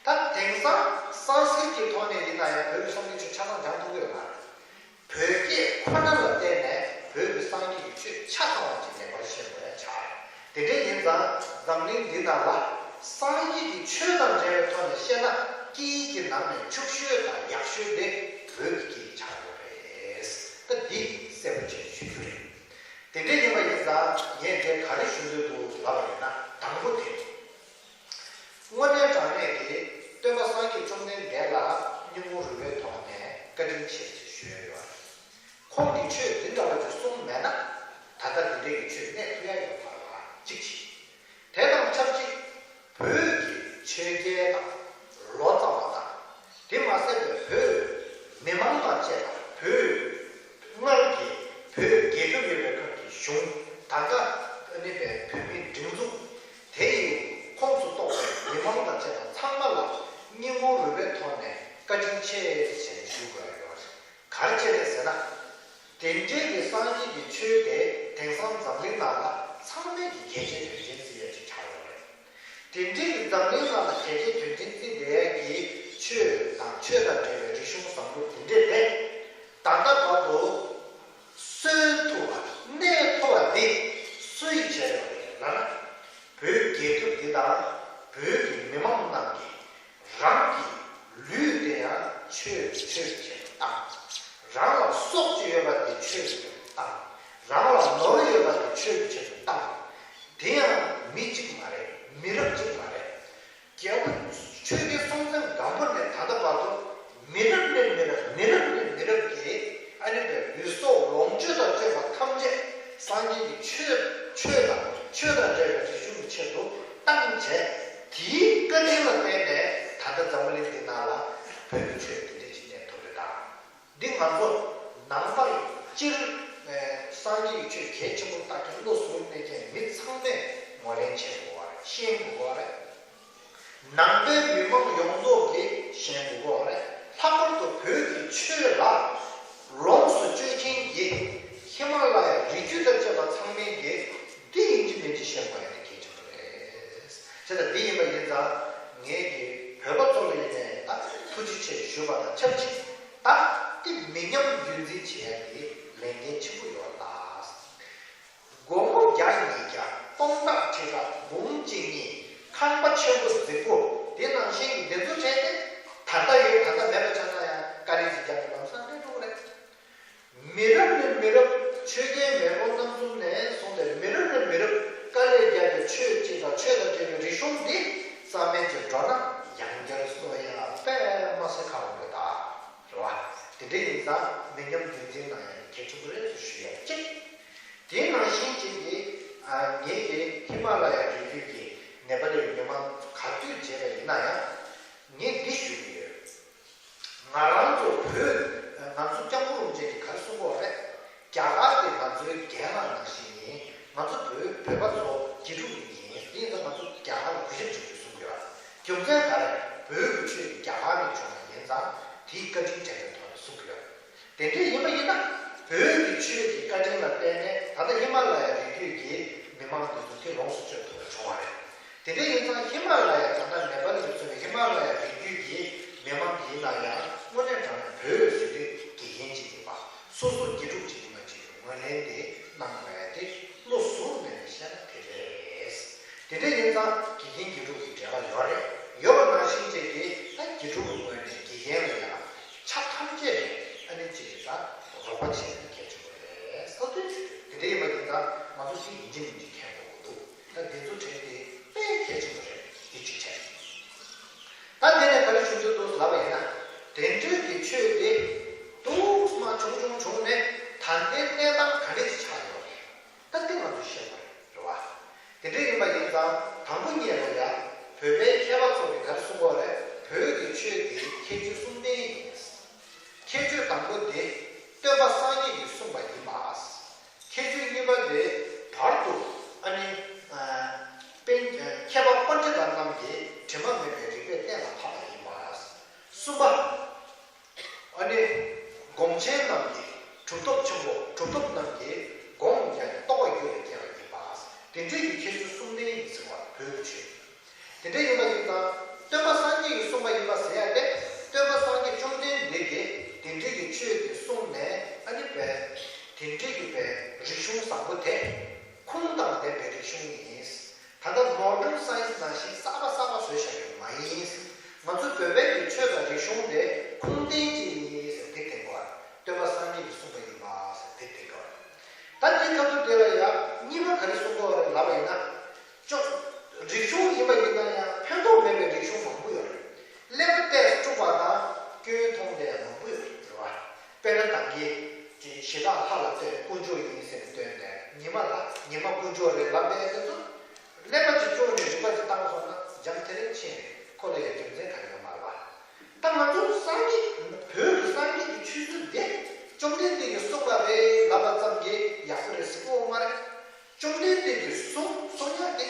ད་དེང་སང་སཾ་སྐྲྀཏ་ཀྱི་ཐོག་ནས་ཡིན་ན་ཡང་བོད་ཀྱི་སངས་རྒྱས་ཆོས་ཆ་ཚང་སྦྱང་ཐུབ་ཀྱི་ཡོད་མ་རེད། བོད་སྐད་ཁོ་ན་ལ་བརྟེན་ནས་བོད་ཀྱི་སངས་རྒྱས་ཀྱི་ཆོས་ཆ་ཚང་བ་ཅིག་ངེས་པར་ཤེས་དགོས་ཡ་ཆགས་རེད། དེ་འདྲ་ཡིན་ཙང་འཛམ་གླིང་འདི་ནང་ལ་སངས་རྒྱས་ཀྱི་ཆོས་དང་འབྲེལ་བའི་ཐོག་ནས་བཤད་ན། སྐད་ཡིག་གི་ནང་ནས་ཕྱུག་ཤོས་དང་ཡག་ཤོས་དེ་བོད་ཀྱི་སྐད་ཡིག་ཆགས་ཡོད་རེད། ད་འདི་གསལ་པོ་བྱས་ཞུ་རྒྱུ་རེད། དེ་འདྲ་ཡིན་པ་ཡིན་ཙང་ངས་འདིར་ག་རེ་ཞུ་འདོད་འདུག་ལབ་པ་ཡིན་ན། དང་པོ་དེ། དངོས་གནས་དྲང་གནས་ཀྱི་སྟོན་པ་སངས་རྒྱས་བཅོམ་ལྡན་འདས་ལ་སྙིང་ཁུང་རུས་པའི་ཐོག་ནས་བཀའ་དྲིན་ཆེ་ཞེས་ཞུ་ཡ་ཡོད། ཁོང་གིས་ཆོས་འདི་འདྲ་བ་ཅིག་གསུངས་མེད་ན། ད་ལྟ་འདི་འདྲའི་གི་ཆོས་གནས་ཐུབ་ཡ་ཡོད་མ་རེད་པ། གཅིག་བྱས། དེ་དང་ཆབས་ཅིག་བོད་ཀྱི་ཆོས་རྒྱལ་དང་། ལོ་ཙཱ་བ་དང་། དེ་མ་ཟད་པའི་བོད་མི་མང་དང་བཅས་པ། བོད་སྔར་གྱི་བོད་རྒྱལ་ཁབ་ཡོད་པའི་སྐབས་ཀྱི་གཞུང་། ད་ལྟ་ཨ་ནི་བའི་བོད་མིའི་སྒྲིག་འཛུགས་དེ་ཡི་ཁོངས་སུ་གཏོགས་པའི་མི་མང་དང་བཅས་པ་ཚང་མ་ལ་སྙིང་ཁུང་རུས་པའི་ཐོག་ནས་བཀའ་དྲིན་ཆེ་ཞེས་ཞུ་དགོས་ཡོད་རེད། ག་རེ་བྱས་ནས་ཟེར་ན། དེ་འདྲའི་གི་སངས་རྒྱས་ཀྱི་ཆོས་དེ་དེང་སང་འཛམ་གླིང་ནང་ལ་ཚང་མས་ཀྱི་གལ་ཆེའི་དོན་ཆེན་བརྩི་ཡ་ཅིག་ཆགས་ཡོད་རེད། དེ་འདྲའི་གི་འཛམ་གླིང་ནང་ལ་གལ་ཆེའི་དོན་ཆེན་བརྩི་བསྡད་ཡ་གི་ཆོས་དང་ཆོས་དང་འབྲེལ་བའི་རིག་གཞུང་བཟང་པོ་དེ་འདྲས་དེ། ད་ལྟ་བར་དུ་གསོན་ཐུབ་པ། གནས་ཐུབ་པ་འདི་སུ་ཡིས་བྱས་ཡོད་རེད་ལབ་ན། བོད་རྒྱལ་ཁབ་འདི་དང་བོད་ཀྱི་མི་མང་རྣམས་ཀྱིས་རང་གི་ལུས་དེ་ཡང་ཆོས་ཆོས་ཀྱི་ཆེད་དུ་བཏང་། རང་ལ་སྲོག་ཅིག་ཡོད་པ་དེ་ཆོས་ཀྱི་ཆེད་དུ་བཏང་། རང་ལ་ནོར་ཡོད་པ་དེ་ཆོས་ཀྱི་ཆེད་དུ་བཏང་། དེ་ཡང་མི་གཅིག་མ་རེད། མི་རབས་གཅིག་མ་རེད། རྒྱལ་པོ་ཆོས་རྒྱལ་སྲོང་བཙན་སྒམ་པོ་ནས་ད་ལྟ་བར་དུ་མི་རབས་ནས་མི་རབས། མི་རབས་ནས་མི་རབས་ཀྱིས་ཨ་ནི་བའི་ལུས་སྲོག་ལོངས་སྤྱོད་དང་བཅས་པ་ཐམས་ཅད་སངས་རྒྱས་ཀྱི་ཆོས། ཆོས་དང་ཆོས་དང་འབྲེལ་བའི་རིག་གཞུང་གི་ཆེད་དུ་བཏང་བྱས། དེའི་བཀའ་དྲིན་ལ་བརྟེན་ནས་ད་ལྟ་འཛམ་བུ་གླིང་འདི་ནང་ལ་བོད་ཀྱི་ཆོས་འདི་འདྲ་ཞིག་གནས་ཐུབ་རེད་ད། འདི་ང་ཚོ་ནང་པ་ཡི་སྤྱིར་སངས་རྒྱས་ཀྱི་ཆོས་གལ་ཆེན་པོ་བཏགས་ཀྱི་བློ་གཟུ་བོར་གནས་མཁན་མི་ཚང་མས་ངོས་ལེན་བྱེད་དགོས་པ་རེད། ཤེས་དགོས་པ་རེད། ནང་པའི་མི་མང་ཡོངས་རྫོགས་ཀྱིས་ཤེས་དགོས་པ་རེད། ལྷག་པར་དུ་བོད་ཀྱི་ཆོས་ལ་ལོངས་སུ་སྤྱོད་མཁན་གྱི་ཧི་མ་ལ་ཡའི་རི་རྒྱུད་དང་བཅས་པ་ཚང་མས་ཀྱིས་འདི་ཡིན་གཅིག་མིན་གཅིག་ཤེས་དགོས་ཡ་དེ་གལ་ཆེན་པོ་རེད། ངས་ཀྱི་བོད་པ་ཚོ་ལ་ཡིན་ནའི་ད་ཐུགས་རྗེ་ཆེ་ཞུ་བ་དང་ཆབས་ཅིག་ད་འདི་མི་ཉམས་རྒྱུན་འཛིན་བྱེད་ཡ་གི་ལས་འགན་ཆེན་པོ་ཡོད་ལ། སྒོར་མོ་བརྒྱ་ཉིས་བརྒྱ་སྟོང་ཕྲག་ཁྲི་ཕྲག་འབུམ་གཅིག་གཉིས་ཁང་པ་ཆེན་པོ་རྫིག་པོ་འདི་ནང་བཞིན་གྱི་འདི་ཚོ་བྱས་ཏེ་ད་ལྟ་ཡོད་ད་ལྟ་མེད་པ་ཆགས་ན་ཡང་དཀའ་ལས་ཅིག་རྒྱག་གི་ལམ་སང་སླེབས་འགྲོ་གི་རེད། མི་རབས་ནས་མི་རབས་ཆོས་རྒྱལ་མེས་དབོན་རྣམ་གསུམ་ནས་བཟུང་སྟེ་མི་རབས་ནས་མི་རབས་དཀའ་ལས་བརྒྱབ་པའི་ཆོས་སྤྱི་དང་ཆོས་དང་འབྲེལ་བའི་རིག་གཞུང་འདི་རྩ་མེད་ཅིག་འགྲོ་ན་ཡང་བསྐྱར་གསོ་ཡ་དཔེ་མ་སྲིད་ཁག་པོ་རེད་ད། རེད་བ། དེ་འདྲ་ཡིན་ཙང་མི་ཉམས་རྒྱུན་འཛིན་གནང་ཡ་གལ་ཆེན་པོ་རེད་ཟེར་ཞུ་ཡ་གཅིག་དེ་ནང་བཞིན་བྱས་ཏེ། ཨ། ངེད་ཀྱི་ཧི་མ་ལ་ཡ་རི་རྒྱུད་ཀྱི་ནེ་པ་ལའི་མི་མང་ག་དུས་མཇལ་བ་ཡིན་ན་ཡང་། ངས་འདི་ཞུ་གི་ཡོད། ང་རང་ཚོ་བོད། ང་ཚོ་སྐྱབས་མགོན་རིན་པོ་ཆེ་གིས་ག་རེ་གསུང་གི་ཡོད་རེད། རྒྱ་གར་དེ་ང་ཚོའི་རྒན་ལགས་ནང་བཞིན་ཡིན། ང་ཚོ་བོད་བོད་པ་ཚོ་དགེ་ཕྲུག་ཡིན། དེ་ཡིན་ཙང་ང་ཚོ་རྒྱ་གར་ལ་གུས་ཞབས་བྱེད་དགོས་གསུང་གི་ཡོད། རྒྱུ་མཚན་ག་རེ། བོད་ཀྱི་ཆོས་དེ་རྒྱ་གར་ནས་བྱུང་བ་ཡིན་ཙང་དེའི་བཀའ་དྲིན་དྲན་པའི་ཐོག་ནས་གསུང་གི་ཡོད། དེ་འདྲ་ཡིན་པ་ཡིན་ན། བོད་ཀྱི་ཆོས་ཀྱི་བཀའ་དྲིན་ལ་བརྟེན་ནས་ད་ལྟ་ཧི་མ་ལ་ཡ་རི་རྒྱུད་ཀྱི་མི་མང་འདི་ཚོ་དེ་ལོངས་སུ་སྤྱོད་ཐུབ་པ་བྱུང་བ་རེད། དེ་འདྲ་ཡིན་ཙང་ཧི་མ་ལ་ཡ་ད་ལྟ་ནེ་པ་ལ་ཡ་མཚོན་པའི་ཧི་མ་ལ་ཡ་རི་རྒྱུད་ཀྱི་མི་མང་འདི་ཡིན་ན་ཡང་དངོས་གནས་དྲང་གནས་བོད་ཟེར་དུས་དགེ་རྒན་ཅིག་ཡིན་པ། སོ་སོ་དགེ་ཕྲུག་ཅིག་ཡིན་པ་ཅིག་གི་ངོས་ལེན་དེ་གནང་དགོས་ཡ་དེ་བློ་གཟུ་བོར་མེད་ནས་བཤད་ན་དེ་རེད། དེ་འདྲ་ཡིན་ཙང་དགེ་རྒན་དགེ་ཕྲུག་གི་འབྲེལ་བ་ཡོད་རེད། ཡོད་པ་ནང་བཞིན་བྱས་ཏེ་ད་དགེ་ཕྲུག་གི་ངོས་ནས་དགེ་རྒན་ལ་ཡང་ཆ་ཐམས་ཅད་ནས་ཨ་ནི་ཅིག་གི་ད་རོགས་པ་བྱེད་ཡ་གལ་ཆེན་པོ་རེད་ཟེར་དུས། དེ་འདྲ་ཡིན་པ་ཡིན་ཙང་ང་ཚོ་ཅིག་ཡིན་གཅིག་མིན་གཅིག་མཁྱེན་དགོས་ཀྱི་འདུག་ད་འདི་ཚོ་བྲལ་ཏེ་དཔེ་གལ་ཆེན་པོ་རེད། འདི་གཅིག་བྱས། ད་དེ་ནས་ག་རེ་ཞུ་འདོད་འདུག་ལབ་པ་ཡིན་ན། དེ་འདྲའི་གི་ཆོས་དེ་དུས་མ་བྱུང་བྱུང་བྱུང་ནས་ད་ལྟའི་གནས་སྟངས་ག་འདྲ་ཞིག་ཆགས་ཡོད་རེད། ད་དེ་ང་ཚོས་ཤེས་དགོས་རེད་བ། དེ་འདྲ་ཡིན་པ་ཡིན་ཙང་དང་པོ་ཉིད་ལ་ཡ། བོད་པའི་མཁས་པ་ཚོ་གིས་ག་རེ་གསུང་གི་ཡོད་རེད། བོད་ཀྱི་ཆོས་དེ་ཁྱད་ཆོས་གསུམ་ལྡན་ཡིན། ཁྱད་ཆོས་དང་པོ་དེ་སྟོན་པ་སངས་རྒྱས་ཀྱིས་གསུངས་པ་ཡིན་པ། ཁྱད་ཆོས་གཉིས་པ་དེ་བར་དུ་ཨ་ནི། ཨ། པཎ། མཁས་པ་པཎྜི་ཏ་རྣམས་ཀྱིས་དྲི་མ་མེད་པའི་རིགས་པས་གཏན་ལ་ཕབ་པ་ཡིན་པ། གསུམ་པ། ཨ་ནི། སྒོམ་ཆེན་རྣམས་ཀྱིས་གྲུབ་ཐོབ་ཆེན་པོ་གྲུབ་ཐོབ་རྣམས་ཀྱིས་སྒོམ་ཡང་རྟོགས་པ་རྒྱུད་ལ་སྐྱེས་པ་ཡིན་པ། དེ་འདྲའི་གི་ཁྱད་ཆོས་གསུམ་ལྡན་ཡིན་ཟེར་བ་བོད་ཀྱི་ཆོས། དེ་འདྲ་ཡིན་པ་ཡིན་ཙང་སྟོན་པ་སངས་རྒྱས་ཀྱིས་གསུངས་པ་ཡིན་པ་ཟེར་ཡ་དེ། སྟོན་པ་སངས་རྒྱས་བཅོམ་ལྡན་འདས་ཀྱིས་དེ་འདྲའི་གི་ཆོས་དེ་གསུངས་ནས་ཨ་ནི་པའི། དེ་འདྲའི་གི་པའི་རིག་གཞུང་བཟང་པོ་དེ་ཁུངས་དང་ལྡན་པའི་རིག་གཞུང་ཡིན། ད་ལྟ་མོ་ཌན་སའེན་སི་ནང་བཞིན་གསར་པ་གསར་པ་བཟོས་བཞག་ཡོད་མ་ཡིན། ང་ཚོ་བོད་པའི་གི་ཆོས་དང་རིག་གཞུང་དེ་ཁུངས་ལྡན་ཅིག་ཡིན་ཟེར་དེ་བསྟན་དགོས། སྟོན་པ་སངས་རྒྱས་ཀྱིས་གསུངས་པ་ཡིན་པ་ཟེར་དེ་བསྟན་དགོས། ད་དེའི་སྐབས་སུ་དེ་ལ་ཡང་གཉིས་པ་ག་རེ་གསུང་གི་ཡོད་རེད་ལབ་པ་ཡིན་ན། ཅོ། རིག་གཞུང་ཡིན་པ་ཡིན་ན་ཡང་ཕན་ཐོགས་མེད་པའི་རིག་གཞུང་མང་པོ་ཡོད་རེད། ཀླད་པ་ཏོག་ཙམ་དཀྲུགས་པ་དང་སྐྱོན་མཐོང་དེ་མང་པོ་ཡོད་རེད་བ། དཔེར་ན་ད་གིན་ཅིག་ཞེ་དྲག་ལྷ་ལ་བསྟོད། དཀོན་མཆོག་ཡིན་ཟེར་ནས་བསྟོད་དེ། ཉི་མ་ལྷ། ཉི་མ་དཀོན་མཆོག་རེད་ལབ་པའི་དེ་ཚོ། ཀླད་པ་ཅིག་དཀྲུགས་ནས་རིག་པ་ཅིག་བཏང་སོང་ན་འཇམ་ཐིང་རིང་ཕྱིན་རེད། ཁོ་ལ་ཡང་རྒྱུ་མཚན་ག་རེ་ཡོད་མ་རེད་བ། ད་ང་ཚོ་སངས་རྒྱས། བོད་ཀྱི་སངས་རྒྱས་ཀྱི་ཆོས་ཚུལ་དེ་བཅོམ་ལྡན་འདས་ཀྱིས་གསུངས་པ་རེད་ལབ་པ་ཙམ་གྱིས་ཡག་པོ་རེད་ཟེར་གྱི་ཡོད་མ་རེད། བཅོམ་ལྡན་འདས་ཀྱིས་གསུངས་གསུང་ཡག་དེ་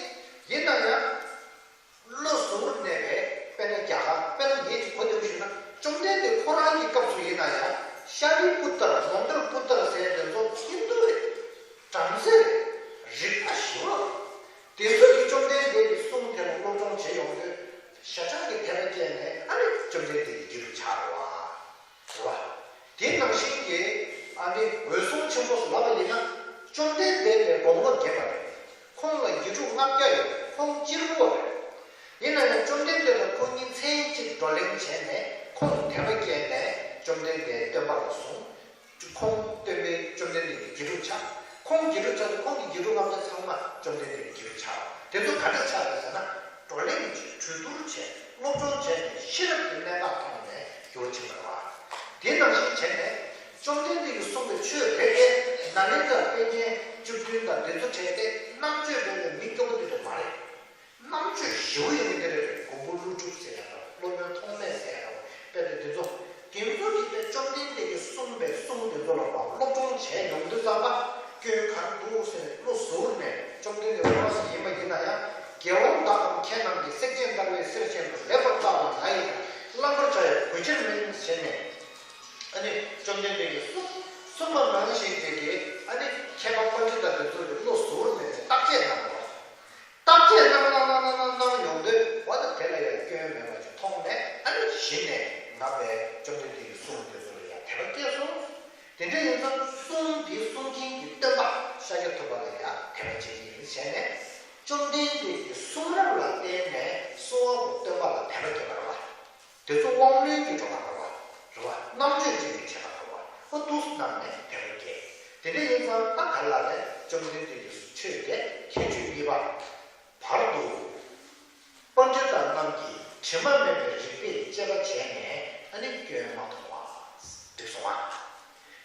ཡིན་ན་ཡང་བློ་གཟུ་བོར་གནས་པའི། དཔེར་ན་རྒྱ་གར། དཔེར་ན་ངས་ཅིག་གོ་བདེ་པོ་ཞུས་ན་བཅོམ་ལྡན་འདས་ཁོ་རང་གི་སྐབས་སུ་ཡིན་ན་ཡང་ཤཱ་རི་པུ་ཏྲ། མནྡ་ར་པུ་ཏྲ་ཟེར་དེ་ཚོ་ཧིན་དུ་རེད། བྲམ་ཟེ་རེད། རིག་པ་ཞེ་པོ་རེད། དེ་ཚོ་གིས་བཅོམ་ལྡན་འདས་ཀྱི་གསུང་དེ་ལ་སློབ་སྦྱོང་བྱས་ཡོང་དུས་ཞེ་དྲག་གི་དད་པ་སྐྱེས་ནས་ཨ་ནི་བཅོམ་ལྡན་འདས་ཀྱི་དགེ་ཕྲུག་ཆགས་རེད་བ། རེད་བ། དེ་ནང་བཞིན་གྱི་ཨ་ནི་འོད་སྲུང་ཆེན་པོ་ལབ་པ་ཡིན་ན་བཅོམ་ལྡན་འདས་ནས་དགུང་ལོ་རྒས་པ་རེད། ཁོང་ལ་དགེ་ཕྲུག་ལྔ་བརྒྱ་ཡོད། ཁོང་གཅེར་བུ་རེད། ཡིན་ན་ཡང་བཅོམ་ལྡན་འདས་དང་ཁོང་གཉིས་མཚན་གཅིག་བགྲོ་གླེང་བྱས་ནས་ཁོང་དད་པ་སྐྱེས་ནས་བཅོམ་ལྡན་འདས་སྟོན་པ་ལ་སོང་། ཁོང་སྟོན་པའི་བཅོམ་ལྡན་འདས་ཀྱི་དགེ་ཕྲུག་ཆགས། ཁོང་དགེ་ཕྲུག་ཆགས་ཏེ་ཁོང་གི་དགེ་ཕྲུག་ལྔ་བརྒྱ་ཚང་མ་བཅོམ་ལྡན་འདས་ཀྱི་དགེ་ཕྲུག་ཆགས། དེ་ཚོ་ག་འདྲ་ཆགས་རེད་ཟེར་ན། བགྲོ་གླེང་བྱས། གྲོས་བསྡུར་བྱས། སློབ་སྦྱོང་བྱས་ནས་ཤེས་རབ་ཀྱི་གནད་འགག་མཐོང་ནས་འགྱུར་བ་ཕྱིན་པ་རེད་བ། དེ་ནང་བཞིན་བྱས་ནས་བཅོམ་ལྡན་འདས་ཀྱིས་གསུངས་པའི་ཆོས་རེ་རེ་ནཱ་ལེནྡྲ་དཔེ་རྒྱན་བཅུ་བདུན་དང་དེ་ཚོ་བྲིས་ཏེ་རྣམ་དཔྱོད་མེད་པའི་མི་སྐྱོ་པོ་དེ་ཚོ་མ་རེད། རྣམ་དཔྱོད་ཞེ་པོ་ཡོད་མཁན་དེ་རེད། མགོན་པོ་ཀླུ་སྒྲུབ་ཟེར་ཡ་དང་སློབ་དཔོན་ཐོགས་མེད་ཟེར་ཡ་དང་དཔེ་དེ་དེ་ཚོ། དེ་ཚོ་གིས་དཔེ་བཅོམ་ལྡན་འདས་ཀྱིས་གསུངས་པའི་གསུང་དེ་ཚོ་ལ་སློབ་སྦྱོང་བྱས་ཡོང་དུས་ཙམ་པ་སྐྱོན་ག་རེ་འདུག་ཟེར་ནས་བློ་གཟུར་ནས། བཅོམ་ལྡན་འདས་འོ་ཡིན་པ་ཡིན་ན་ཡང་དགེ་སློང་དག་གམ་མཁས་རྣམས་ཀྱིས། བསྲེགས་ཅིང་བརྡར་བའི་གསེར་བཞིན་དུ། ལེགས་པར་བརྟགས་པ་ང་ཡི་བླང་པར་བྱ་ཡི་གོས་ཆེར་མིན་ཟེར་ནས། ཨ་ནི་བཅོམ་ལྡན་འདས་ཀྱིས་གསུངས་གསུངས་པ་ནང་བཞིན་དེ་གའི་ཨ་ནི་མཁས་པ་པཎྜི་ཏ་དེ་ཚོ་གིས་བློ་གཟུར་ནས་བརྟག་དཔྱད་གནང་བ། བརྟག་དཔྱད་གནང་གནང་གནང་གནང་ཡོང་དུས་འོ་ད་དེ་ དད་པ་བྱེད་ཀྱི་ཡིན་ཟེར་ནས། བཅོམ་ལྡན་འདས་ཀྱི་གསུང་རབ་ལ་བརྟེན་ནས་གསུང་བ་པོ་སྟོན་པ་ལ་དད་པ་བསྐྱེད་པ་རེད་བ། དེ་ཚོ་དབང་རྣོན་གྱིས་འགྲོ་བ་རེད་བ། རེད་བ། རྣམ་དཔྱོད་ཅན་གྱིས་བྱེད་པ་རེད་བ། ཨོ་འདུག་སེ་གནང་ནས་དད་པ་བསྐྱེད། དེ་འདྲ་ཡིན་ཙང་ད་ག་ལ་ལས་བཅོམ་ལྡན་འདས་ཀྱི་ཆོས་དེ་ཁྱད་ཆོས་གཉིས་པ། བར་དུ། པཎྜི་ཏ་རྣམས་ཀྱིས་དྲི་མ་མེད་པའི་རིགས་པས་དཔྱད་པ་བྱས་ནས་ཨ་ནི་སྐྱོན་མ་མཐོང་བ། འགྲིག་སོང་ང་།